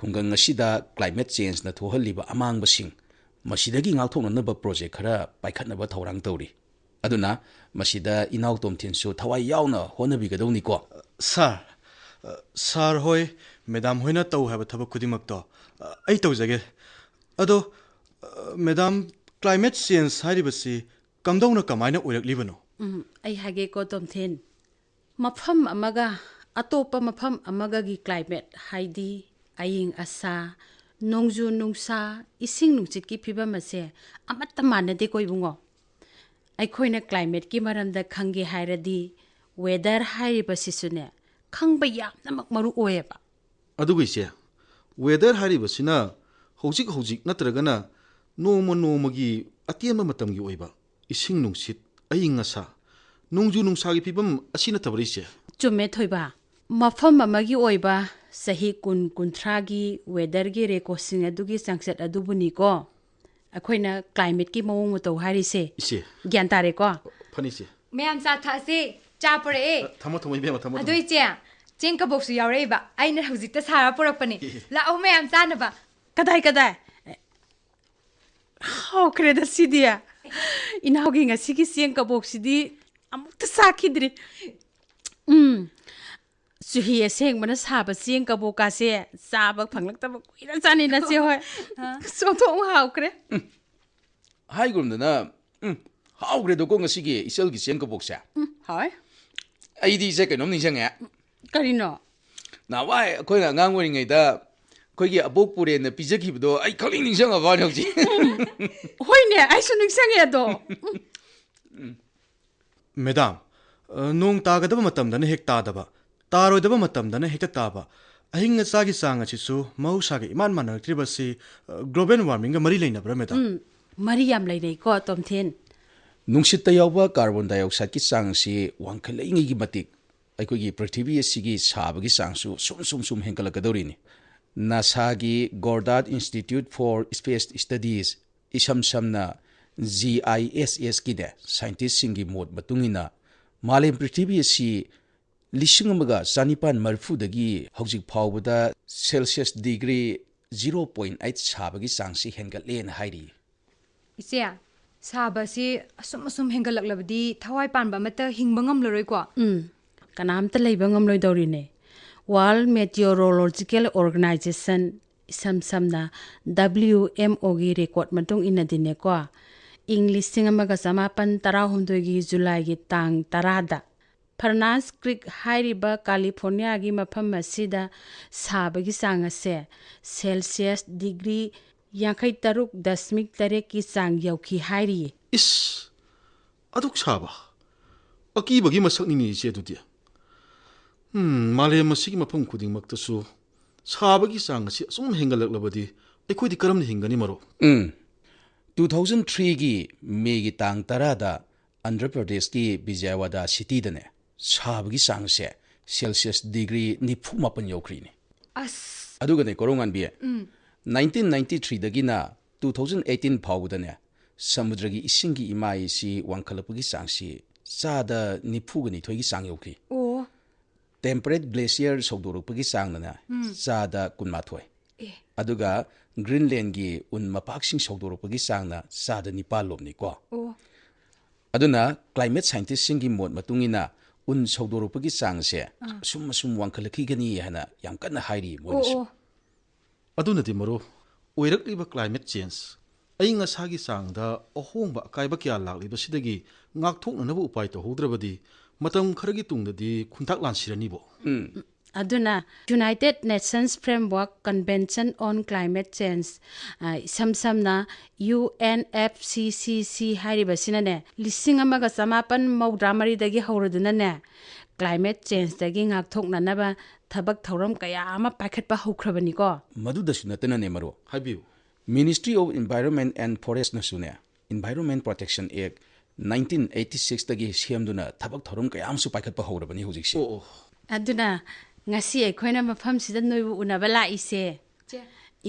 ꯈꯨꯡꯒꯪ ꯑꯁꯤꯗ climate changeꯅ ꯊꯣꯛꯍꯜꯂꯤꯕ ꯑꯃꯥꯡꯕꯁꯤꯡ, ꯃꯁꯤꯗꯒꯤ ꯉꯥꯛꯊꯣꯛꯅꯅꯕ project ꯈꯔ ꯄꯥꯏꯈꯠꯅꯕ ꯊꯧꯔꯥꯡ ꯇꯧꯔꯤ꯫ ꯑꯗꯨꯅ ꯃꯁꯤꯗ ꯏꯅꯥꯎ ꯇꯣꯝꯊꯤꯟꯁꯨ ꯊꯋꯥꯏ ꯌꯥꯎꯅ ꯍꯣꯠꯅꯕꯤꯒꯗꯧꯅꯤꯀꯣ꯫ ꯁꯥꯔ, ꯑ, ꯁꯥꯔ ꯍꯣꯏ, ꯃꯦꯗꯥꯝ ꯍꯣꯏꯅ ꯇꯧ ꯍꯥꯏꯕ ꯊꯕꯛ ꯈꯨꯗꯤꯡꯃꯛꯇꯣ, ꯑ, ꯑꯩ ꯇꯧꯖꯒꯦ꯫ ꯑꯗꯣ, ꯑ, ꯃꯦꯗꯥꯝ, climate change ꯍꯥꯏꯔꯤꯕꯁꯤ ꯀꯝꯗꯧꯅ ꯀꯃꯥꯏꯅ ꯑꯣꯏꯔꯛꯂꯤꯕꯅꯣ? ꯎꯝ, ꯑꯩ ꯍꯥꯏꯒꯦꯀꯣ, ꯇꯣꯝꯊꯤꯟ꯫ ꯃꯐꯝ ꯑꯃꯒ ꯑꯇꯣꯞꯄ ꯃꯐꯝ ꯑꯃꯒꯒꯤ climate, ꯍꯥꯏꯗꯤ ꯑꯏꯪ ꯑꯁꯥ, ꯅꯣꯡꯖꯨ ꯅꯨꯡꯁꯥ, ꯏꯁꯤꯡ ꯅꯨꯡꯁꯤꯠꯀꯤ ꯐꯤꯕꯝ ꯑꯁꯦ ꯑꯃꯠꯇ ꯃꯥꯟꯅꯗꯦꯀꯣ ꯏꯕꯨꯡꯉꯣ꯫ ꯑꯩꯈꯣꯏꯅ climateꯀꯤ ꯃꯔꯝꯗ ꯈꯪꯒꯦ ꯍꯥꯏꯔꯗꯤ weather ꯍꯥꯏꯔꯤꯕꯁꯤꯁꯨꯅꯦ, ꯈꯪꯕ ꯌꯥꯝꯅꯃꯛ ꯃꯔꯨ ꯑꯣꯏꯌꯦꯕ꯫ ꯑꯗꯨꯒ ꯏꯆꯦ, weather ꯍꯥꯏꯔꯤꯕꯁꯤꯅ ꯍꯧꯖꯤꯛ ꯍꯧꯖꯤꯛ ꯅꯠꯇ꯭ꯔꯒꯅ ꯅꯣꯡꯃ ꯅꯣꯡꯃꯒꯤ ꯑꯇꯦꯟꯕ ꯃꯇꯝꯒꯤ ꯑꯣꯏꯕ ꯏꯁꯤꯡ ꯅꯨꯡꯁꯤꯠ, ꯑꯏꯪ ꯑꯁꯥ, ꯅꯣꯡꯖꯨ ꯅꯨꯡꯁꯥꯒꯤ ꯐꯤꯕꯝ ꯑꯁꯤ ꯅꯠꯇꯕꯔ ꯏꯆꯦ? ꯆꯨꯝꯃꯦ ꯊꯣꯏꯕ, ꯃꯐꯝ ꯑꯃꯒꯤ ꯑꯣꯏꯕ ꯆꯍꯤ ꯀꯨꯟ ꯀꯨꯟꯊ꯭ꯔꯥꯒꯤ weatherꯒꯤ recordꯁꯤꯡ ꯑꯗꯨꯒꯤ ꯆꯥꯡꯆꯠ ꯑꯗꯨꯕꯨꯅꯤꯀꯣ ꯑꯩꯈꯣꯏꯅ climateꯀꯤ ꯃꯑꯣꯡ ꯃꯇꯧ ꯍꯥꯏꯔꯤꯁꯦ꯫ ꯏꯆꯦ꯫ ꯒ꯭ꯌꯥꯟ ꯇꯥꯔꯦꯀꯣ? ꯐꯅꯤ ꯏꯆꯦ꯫ ꯃꯌꯥꯝ ꯆꯥ ꯊꯛꯑꯁꯦ, ꯆꯥ ꯄꯨꯔꯛꯑꯦ꯫ ꯊꯝꯃꯣ ꯊꯝꯃꯣ ꯏꯕꯦꯝꯃ, ꯊꯝꯃꯣ ꯑꯗꯣ ꯊꯝꯃꯣ꯫ ꯏꯆꯦ, ꯆꯦꯡ ꯀꯕꯣꯛꯁꯨ ꯌꯥꯎꯔꯛꯏꯕ, ꯑꯩꯅ ꯍꯧꯖꯤꯛꯇ ꯁꯥꯔ ꯄꯨꯔꯛꯄꯅꯦ꯫ ꯂꯥꯛꯑꯣ ꯃꯌꯥꯝ ꯆꯥꯅꯕ꯫ ꯀꯗꯥꯏ ꯀꯗꯥꯏ? ꯍꯥꯎꯈ꯭ꯔꯦꯗ ꯁꯤꯗꯤ꯫ ꯏꯅꯥꯎꯒꯤ ꯉꯁꯤꯒꯤ ꯆꯦꯡ ꯀꯕꯣꯛꯁꯤꯗꯤ ꯑꯃꯨꯛꯇ ꯆꯥꯈꯤꯗ꯭ꯔꯤ꯫ ꯎꯝ, ꯆꯨꯍꯤ ꯑꯁꯦꯡꯕꯅ ꯁꯥꯕ ꯆꯦꯡ ꯀꯕꯣꯛꯀꯥꯁꯦ ꯆꯥꯕ ꯐꯪꯂꯛꯇꯕ ꯀꯨꯏꯔꯖꯥꯠꯅꯤ ꯅꯆꯦ ꯍꯣꯏ꯫ ꯑꯣꯟꯊꯣꯛꯅ ꯍꯥꯎꯈ꯭ꯔꯦ꯫ ꯍꯥꯏꯒꯨꯝꯗꯅ, ꯎꯝ, ꯍꯥꯎꯈ꯭ꯔꯦꯗꯀꯣ ꯉꯁꯤꯒꯤ ꯏꯆꯜꯒꯤ ꯆꯦꯡ ꯀꯕꯣꯛꯁꯦ꯫ ꯎꯝ, ꯍꯥꯎꯋꯦ꯫ ꯑꯩꯗꯤ ꯏꯆꯦ ꯀꯩꯅꯣꯝ ꯅꯤꯡꯁꯤꯡꯉꯦ꯫ ꯀꯔꯤꯅꯣ? ꯅꯍꯥꯟꯋꯥꯏ ꯑꯩꯈꯣꯏꯅ ꯑꯉꯥꯡ ꯑꯣꯏꯔꯤꯉꯩꯗ ꯑꯩꯈꯣꯏꯒꯤ ꯑꯕꯣꯛ ꯄꯨꯔꯦꯟꯅ ꯄꯤꯖꯈꯤꯕꯗꯣ ꯑꯩ ꯈꯪꯅꯤꯡ ꯅꯤꯡꯁꯤꯡꯉꯕ ꯋꯥꯅꯤ ꯍꯧꯖꯤꯛ꯫ ꯍꯣꯏꯅꯦ, ꯑꯩꯁꯨ ꯅꯤꯡꯁꯤꯡꯉꯦ ꯑꯗꯣ꯫ ꯎꯝ꯫ ꯃꯦꯗꯥꯝ, ꯑ, ꯅꯣꯡ ꯇꯥꯒꯗꯕ ꯃꯇꯝꯗꯅ ꯍꯦꯛ ꯇꯥꯗꯕ, ꯇꯥꯔꯣꯏꯗꯕ ꯃꯇꯝꯗꯅ ꯍꯦꯛꯇ ꯇꯥꯕ, ꯑꯏꯪ ꯑꯁꯥꯒꯤ ꯆꯥꯡ ꯑꯁꯤꯁꯨ ꯃꯍꯧꯁꯥꯒ ꯏꯃꯥꯟ ꯃꯥꯟꯅꯔꯛꯇ꯭ꯔꯤꯕꯁꯤ, ꯑ, global warmingꯒ ꯃꯔꯤ ꯂꯩꯅꯕ꯭ꯔꯥ, ꯃꯦꯗꯥꯝ? ꯎꯝ, ꯃꯔꯤ ꯌꯥꯝ ꯂꯩꯅꯩꯀꯣ, ꯇꯣꯝꯊꯤꯟ꯫ ꯅꯨꯡꯁꯤꯠꯇ ꯌꯥꯎꯕ carbon dioxideꯀꯤ ꯆꯥꯡ ꯑꯁꯤ ꯋꯥꯡꯈꯠꯂꯛꯏꯉꯩꯒꯤ ꯃꯇꯤꯛ ꯑꯩꯈꯣꯏꯒꯤ ꯄ꯭ꯔꯤꯊꯤꯕꯤ ꯑꯁꯤꯒꯤ ꯁꯥꯕꯒꯤ ꯆꯥꯡꯁꯨ ꯁꯨꯝ ꯁꯨꯝ ꯁꯨꯝ ꯍꯦꯟꯒꯠꯂꯛꯀꯗꯧꯔꯤꯅꯤ꯫ ꯅꯥꯁꯥꯒꯤ Goddard Institute for Space Studies, ꯏꯁꯝ ꯁꯝꯅ GISSꯀꯤꯅꯦ, scientistꯁꯤꯡꯒꯤ ꯃꯣꯠ ꯃꯇꯨꯡ ꯏꯟꯅ, ꯃꯥꯂꯦꯝ ꯄ꯭ꯔꯤꯊꯤꯕꯤ ꯑꯁꯤ ꯂꯤꯁꯤꯡ ꯑꯃꯒ ꯆꯅꯤꯄꯥꯟ ꯃꯔꯤꯐꯨꯗꯒꯤ ꯍꯧꯖꯤꯛ ꯐꯥꯎꯕꯗ Celsius degree zero point eight ꯁꯥꯕꯒꯤ ꯆꯥꯡꯁꯤ ꯍꯦꯟꯒꯠꯂꯦꯅ ꯍꯥꯏꯔꯤ꯫ ꯏꯆꯦ, ꯁꯥꯕ ꯑꯁꯤ ꯑꯁꯨꯝ ꯑꯁꯨꯝ ꯍꯦꯟꯒꯠꯂꯛꯂꯕꯗꯤ ꯊꯋꯥꯏ ꯄꯥꯟꯕ ꯑꯃꯠꯇ ꯍꯤꯡꯕ ꯉꯝꯂꯔꯣꯏꯀꯣ? ꯎꯝ, ꯀꯅꯥꯝꯇ ꯂꯩꯕ ꯉꯝꯂꯣꯏꯗꯧꯔꯤꯅꯦ꯫ World Meteorological Organization, ꯏꯁꯝ ꯁꯝꯅ WMOꯒꯤ record ꯃꯇꯨꯡ ꯏꯟꯅꯗꯤꯅꯦꯀꯣ, ꯏꯪ ꯂꯤꯁꯤꯡ ꯑꯃꯒ ꯆꯃꯥꯄꯟ ꯇꯔꯥꯍꯨꯝꯗꯣꯏꯒꯤ ꯖꯨꯂꯥꯏꯒꯤ ꯇꯥꯡ ꯇꯔꯥꯗ ꯐꯔꯅꯥꯟꯁ ꯀ꯭ꯔꯤꯛ ꯍꯥꯏꯔꯤꯕ ꯀꯥꯂꯤꯐꯣꯔꯅꯤꯌꯥꯒꯤ ꯃꯐꯝ ꯑꯁꯤꯗ ꯁꯥꯕꯒꯤ ꯆꯥꯡ ꯑꯁꯦ ꯁꯦꯜꯁꯤꯌꯁ ꯗꯤꯒ꯭ꯔꯤ ꯌꯥꯡꯈꯩ ꯇꯔꯨꯛ ꯗꯁꯃꯤꯛ ꯇꯔꯦꯠꯀꯤ ꯆꯥꯡ ꯌꯧꯈꯤ ꯍꯥꯏꯔꯤꯌꯦ꯫ ꯏꯁ, ꯑꯗꯨꯛ ꯁꯥꯕ? ꯑꯀꯤꯕꯒꯤ ꯃꯁꯛꯅꯤꯅꯦ ꯏꯆꯦ ꯑꯗꯨꯗꯤ꯫ ꯎꯝ, ꯃꯥꯂꯦꯝ ꯑꯁꯤꯒꯤ ꯃꯐꯝ ꯈꯨꯗꯤꯡꯃꯛꯇꯁꯨ ꯁꯥꯕꯒꯤ ꯆꯥꯡ ꯑꯁꯤ ꯑꯁꯨꯝ ꯍꯦꯟꯒꯠꯂꯛꯂꯕꯗꯤ ꯑꯩꯈꯣꯏꯗꯤ ꯀꯔꯝꯅ ꯍꯤꯡꯒꯅꯤ, ꯃꯔꯨꯞ? ꯎꯝ, ꯇꯨ ꯊꯥꯎꯖꯟ ꯊ꯭ꯔꯤꯒꯤ ꯃꯦꯒꯤ ꯇꯥꯡ ꯇꯔꯥꯗ ꯑꯟꯙ꯭ꯔ ꯄ꯭ꯔꯗꯦꯁꯀꯤ ꯕꯤꯖꯌꯋꯥꯗꯥ ꯁꯤꯇꯤꯗꯅꯦ ꯁꯥꯕꯒꯤ ꯆꯥꯡꯁꯦ ꯁꯦꯜꯁꯤꯌꯁ ꯗꯤꯒ꯭ꯔꯤ ꯅꯤꯐꯨ ꯃꯥꯄꯟ ꯌꯧꯈ꯭ꯔꯤꯅꯦ꯫ ꯑꯁ꯫ ꯑꯗꯨꯒꯅꯦ ꯀꯣꯔꯧꯉꯥꯟꯕꯤ, ꯅꯥꯏꯟꯇꯤꯟ ꯅꯥꯏꯟꯇꯤ ꯊ꯭ꯔꯤꯗꯒꯤꯅ ꯇꯨ ꯊꯥꯎꯖꯟ ꯑꯩꯠꯇꯤꯟ ꯐꯥꯎꯕꯗꯅꯦ ꯁꯃꯨꯗ꯭ꯔꯒꯤ ꯏꯁꯤꯡꯒꯤ ꯏꯃꯥꯏꯁꯤ ꯋꯥꯡꯈꯠꯂꯛꯄꯒꯤ ꯆꯥꯡꯁꯤ ꯆꯥꯗ ꯅꯤꯐꯨꯒ ꯅꯤꯊꯣꯏꯒꯤ ꯆꯥꯡ ꯌꯧꯈꯤ꯫ ꯑꯣ꯫ ꯇꯦꯝꯄꯔꯦꯠ ꯒ꯭ꯂꯦꯁꯤꯌꯔ ꯁꯧꯗꯣꯔꯛꯄꯒꯤ ꯆꯥꯡꯅꯅꯦ ꯆꯥꯗ ꯀꯨꯟꯃꯥꯊꯣꯏ꯫ ꯑꯦ꯫ ꯑꯗꯨꯒ ꯒ꯭ꯔꯤꯟꯂꯦꯟꯒꯤ ꯎꯟ ꯃꯄꯥꯛꯁꯤꯡ ꯁꯧꯗꯣꯔꯛꯄꯒꯤ ꯆꯥꯡꯅ ꯆꯥꯗ ꯅꯤꯄꯥꯜ ꯂꯣꯝꯅꯤꯀꯣ꯫ ꯑꯣ꯫ ꯑꯗꯨꯅ ꯀ꯭ꯂꯥꯏꯃꯦꯠ ꯁꯥꯏꯟꯇꯤꯁꯁꯤꯡꯒꯤ ꯃꯣꯠ ꯃꯇꯨꯡ ꯏꯟꯅ ꯎꯟ ꯁꯧꯗꯣꯔꯛꯄꯒꯤ ꯆꯥꯡꯁꯦ ꯑꯁꯨꯝ ꯑꯁꯨꯝ ꯋꯥꯡꯈꯠꯂꯛꯈꯤꯒꯅꯤ ꯍꯥꯏꯅ ꯌꯥꯝ ꯀꯟꯅ ꯍꯥꯏꯔꯤ ꯑꯣ ꯃꯣꯏꯅꯁꯨ꯫ ꯑꯣ꯫ ꯑꯗꯨꯅꯗꯤ ꯃꯔꯨꯞ, ꯑꯣꯏꯔꯛꯂꯤꯕ ꯀ꯭ꯂꯥꯏꯃꯦꯠ ꯆꯦꯟꯖ, ꯑꯏꯪ ꯑꯁꯥꯒꯤ ꯆꯥꯡꯗ ꯑꯍꯣꯡꯕ ꯑꯀꯥꯏꯕ ꯀꯌꯥ ꯂꯥꯛꯂꯤꯕꯁꯤꯗꯒꯤ ꯉꯥꯛꯊꯣꯛꯅꯅꯕ ꯎꯄꯥꯏ ꯇꯧꯍꯧꯗ꯭ꯔꯕꯗꯤ ꯃꯇꯝ ꯈꯔꯒꯤ ꯇꯨꯡꯗꯗꯤ ꯈꯨꯟꯇꯥꯛ ꯂꯥꯟꯁꯤꯔꯅꯤꯕꯣ꯫ ꯑꯗꯨꯅ United Nations Framework Convention on Climate Change, ꯑ, ꯏꯁꯝ ꯁꯝꯅ ꯌꯨ ꯑꯦꯟ ꯑꯦꯐ ꯁꯤ ꯁꯤ ꯁꯤ ꯍꯥꯏꯔꯤꯕꯁꯤꯅꯅꯦ, ꯂꯤꯁꯤꯡ ꯑꯃꯒ ꯆꯃꯥꯄꯟ ꯃꯧꯗ꯭ꯔꯥ ꯃꯔꯤꯗꯒꯤ ꯍꯧꯔꯗꯨꯅꯅꯦ ꯀ꯭ꯂꯥꯏꯃꯦꯠ ꯆꯦꯟꯖꯇꯒꯤ ꯉꯥꯛꯊꯣꯛꯅꯅꯕ ꯊꯕꯛ ꯊꯧꯔꯝ ꯀꯌꯥ ꯑꯃ ꯄꯥꯏꯈꯠꯄ ꯍꯧꯈ꯭ꯔꯕꯅꯤꯀꯣ꯫ ꯃꯗꯨꯗꯁꯨ ꯅꯠꯇꯅꯅꯦ ꯃꯔꯨꯞ, ꯍꯥꯏꯕꯤꯌꯨ꯫ Ministry of Environment and Forestꯅꯁꯨꯅꯦ Environment Protection Act nineteen eighty ꯁꯤꯛꯁꯇꯒꯤ ꯁꯦꯝꯗꯨꯅ ꯊꯕꯛ ꯊꯧꯔꯝ ꯀꯌꯥ ꯑꯃꯁꯨ ꯄꯥꯏꯈꯠꯄ ꯍꯧꯔꯕꯅꯤ ꯍꯧꯖꯤꯛꯁꯦ꯫ ꯑꯣ ꯑꯣ꯫ ꯑꯗꯨꯅ ꯉꯁꯤ ꯑꯩꯈꯣꯏꯅ ꯃꯐꯝꯁꯤꯗ ꯅꯣꯏꯕꯨ ꯎꯅꯕ ꯂꯥꯛꯏꯁꯦ꯫ ꯆꯦ꯫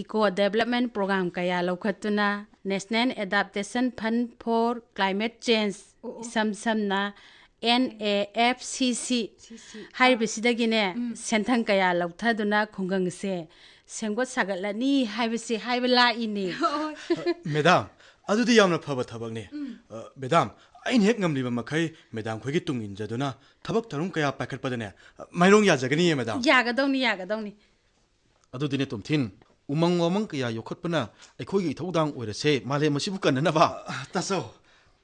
Eco Development Program ꯀꯌꯥ ꯂꯧꯈꯠꯇꯨꯅ National Adaptation Fund for Climate Change, ꯑꯣ, ꯑꯣ꯫ ꯏꯁꯝ ꯁꯝꯅ ꯑꯦꯟ ꯑꯦ ꯑꯦꯐ ꯁꯤ ꯁꯤ ꯁꯤ ꯁꯤ꯫ ꯍꯥꯏꯔꯤꯕꯁꯤꯗꯒꯤꯅꯦ ꯁꯦꯟꯊꯪ ꯀꯌꯥ ꯂꯧꯊꯗꯨꯅ ꯈꯨꯡꯒꯪꯁꯦ ꯁꯦꯝꯒꯠ ꯁꯥꯒꯠꯂꯅꯤ ꯍꯥꯏꯕꯁꯤ ꯍꯥꯏꯕ ꯂꯥꯛꯏꯅꯦ꯫ ꯑꯣ꯫ ꯃꯦꯗꯥꯝ, ꯑꯗꯨꯗꯤ ꯌꯥꯝꯅ ꯐꯕ ꯊꯕꯛꯅꯤ꯫ ꯑ, ꯃꯦꯗꯥꯝ, ꯑꯩꯅ ꯍꯦꯛ ꯉꯝꯂꯤꯕ ꯃꯈꯩ ꯃꯦꯗꯥꯝ ꯈꯣꯏꯒꯤ ꯇꯨꯡ ꯏꯟꯖꯗꯨꯅ ꯊꯕꯛ ꯊꯧꯔꯝ ꯀꯌꯥ ꯄꯥꯏꯈꯠꯄꯗꯅꯦ, ꯑ, ꯃꯥꯏꯔꯣꯡ ꯌꯥꯖꯒꯅꯤꯌꯦ ꯃꯦꯗꯥꯝ꯫ ꯌꯥꯒꯗꯧꯅꯤ, ꯌꯥꯒꯗꯧꯅꯤ꯫ ꯑꯗꯨꯗꯤꯅꯦ ꯇꯣꯝꯊꯤꯟ, ꯎꯃꯪ ꯋꯥꯃꯪ ꯀꯌꯥ ꯌꯣꯛꯈꯠꯄꯅ ꯑꯩꯈꯣꯏꯒꯤ ꯏꯊꯧꯗꯥꯡ ꯑꯣꯏꯔꯁꯦ, ꯃꯥꯂꯦꯝ ꯑꯁꯤꯕꯨ ꯀꯟꯅꯅꯕ꯫ ꯇꯥꯆꯧ꯫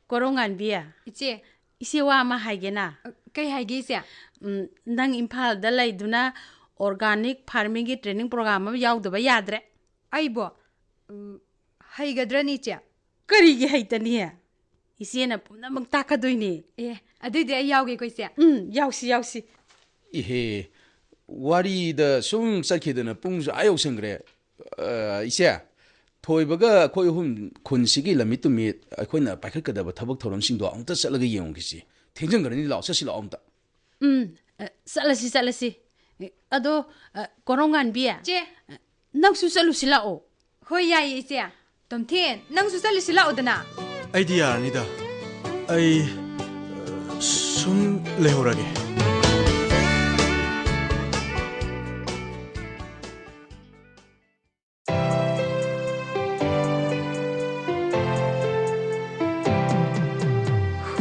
ꯀꯣꯔꯧꯉꯥꯟꯕꯤ, ꯏꯆꯦ꯫ ꯏꯆꯦ, ꯋꯥ ꯑꯃ ꯍꯥꯏꯒꯦꯅ꯫ ꯑ, ꯀꯩ ꯍꯥꯏꯒꯦ, ꯏꯆꯦ? ꯎꯝ, ꯅꯪ ꯏꯝꯐꯥꯜꯗ ꯂꯩꯗꯨꯅ organic farmingꯒꯤ training program ꯑꯃ ꯌꯥꯎꯗꯕ ꯌꯥꯗ꯭ꯔꯦ꯫ ꯑꯩꯕꯣ? ꯎꯝ, ꯍꯩꯒꯗ꯭ꯔꯅꯤ, ꯏꯆꯦ? ꯀꯔꯤꯒꯤ ꯍꯩꯇꯅꯤ? ꯏꯆꯦꯅ ꯄꯨꯝꯅꯃꯛ ꯇꯥꯛꯀꯗꯣꯏꯅꯦ꯫ ꯑꯦ, ꯑꯗꯨꯏꯗꯤ ꯑꯩ ꯌꯥꯎꯒꯦꯀꯣ, ꯏꯆꯦ꯫ ꯎꯝ, ꯌꯥꯎꯁꯤ, ꯌꯥꯎꯁꯤ꯫ ꯏꯍꯦ, ꯋꯥꯔꯤꯗ ꯁꯨꯝ ꯆꯠꯈꯤꯗꯅ ꯄꯨꯡꯁꯨ ꯑꯥ ꯌꯧꯁꯟꯈ꯭ꯔꯦ꯫ ꯑ, ꯏꯆꯦ, ꯊꯣꯏꯕꯒ ꯑꯩꯈꯣꯏ ꯑꯍꯨꯝ ꯈꯨꯟꯁꯤꯒꯤ ꯂꯝꯃꯤꯠ ꯇꯨꯃꯤꯠ ꯑꯩꯈꯣꯏꯅ ꯄꯥꯏꯈꯠꯀꯗꯕ ꯊꯕꯛ ꯊꯧꯔꯝꯁꯤꯡꯗꯣ ꯑꯃꯨꯛꯇ ꯆꯠꯂꯒ ꯌꯦꯡꯉꯨꯈꯤꯁꯤ꯫ ꯊꯦꯡꯖꯤꯟꯈ꯭ꯔꯅꯤ, ꯂꯥꯛꯑꯣ, ꯆꯠꯁꯤ ꯂꯥꯛꯑꯣ ꯑꯝꯇ꯫ ꯎꯝ, ꯑ, ꯆꯠꯂꯁꯤ, ꯆꯠꯂꯁꯤ꯫ ꯑꯗꯣ, ꯑ, ꯀꯣꯔꯧꯉꯥꯟꯕꯤ, ꯆꯦ꯫ ꯅꯪꯁꯨ ꯆꯠꯂꯨꯁꯤ ꯂꯥꯛꯑꯣ꯫ ꯍꯣꯏ, ꯌꯥꯏꯌꯦ, ꯏꯆꯦ꯫ ꯇꯣꯝꯊꯤꯟ, ꯅꯪꯁꯨ ꯆꯠꯂꯨꯁꯤ ꯂꯥꯛꯑꯣꯗꯅ꯫ ꯑꯩꯗꯤ ꯌꯥꯔꯅꯤꯗ꯫ ꯑꯩ, ꯑ, ꯁꯨꯝ ꯂꯩꯍꯧꯔꯒꯦ꯫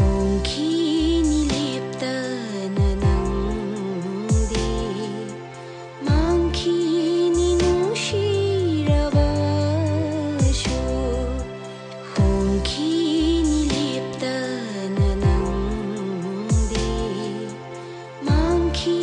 ꯍꯣꯡꯈꯤꯅꯤ ꯂꯦꯞꯇꯅ ꯅꯪꯗꯤ, ꯃꯥꯡꯈꯤꯅꯤ ꯅꯨꯡꯁꯤꯔꯕꯁꯨ, ꯍꯣꯡꯈꯤꯅꯤ ꯂꯦꯞꯇꯅ ꯅꯪꯗꯤ, ꯃꯥꯡꯈꯤ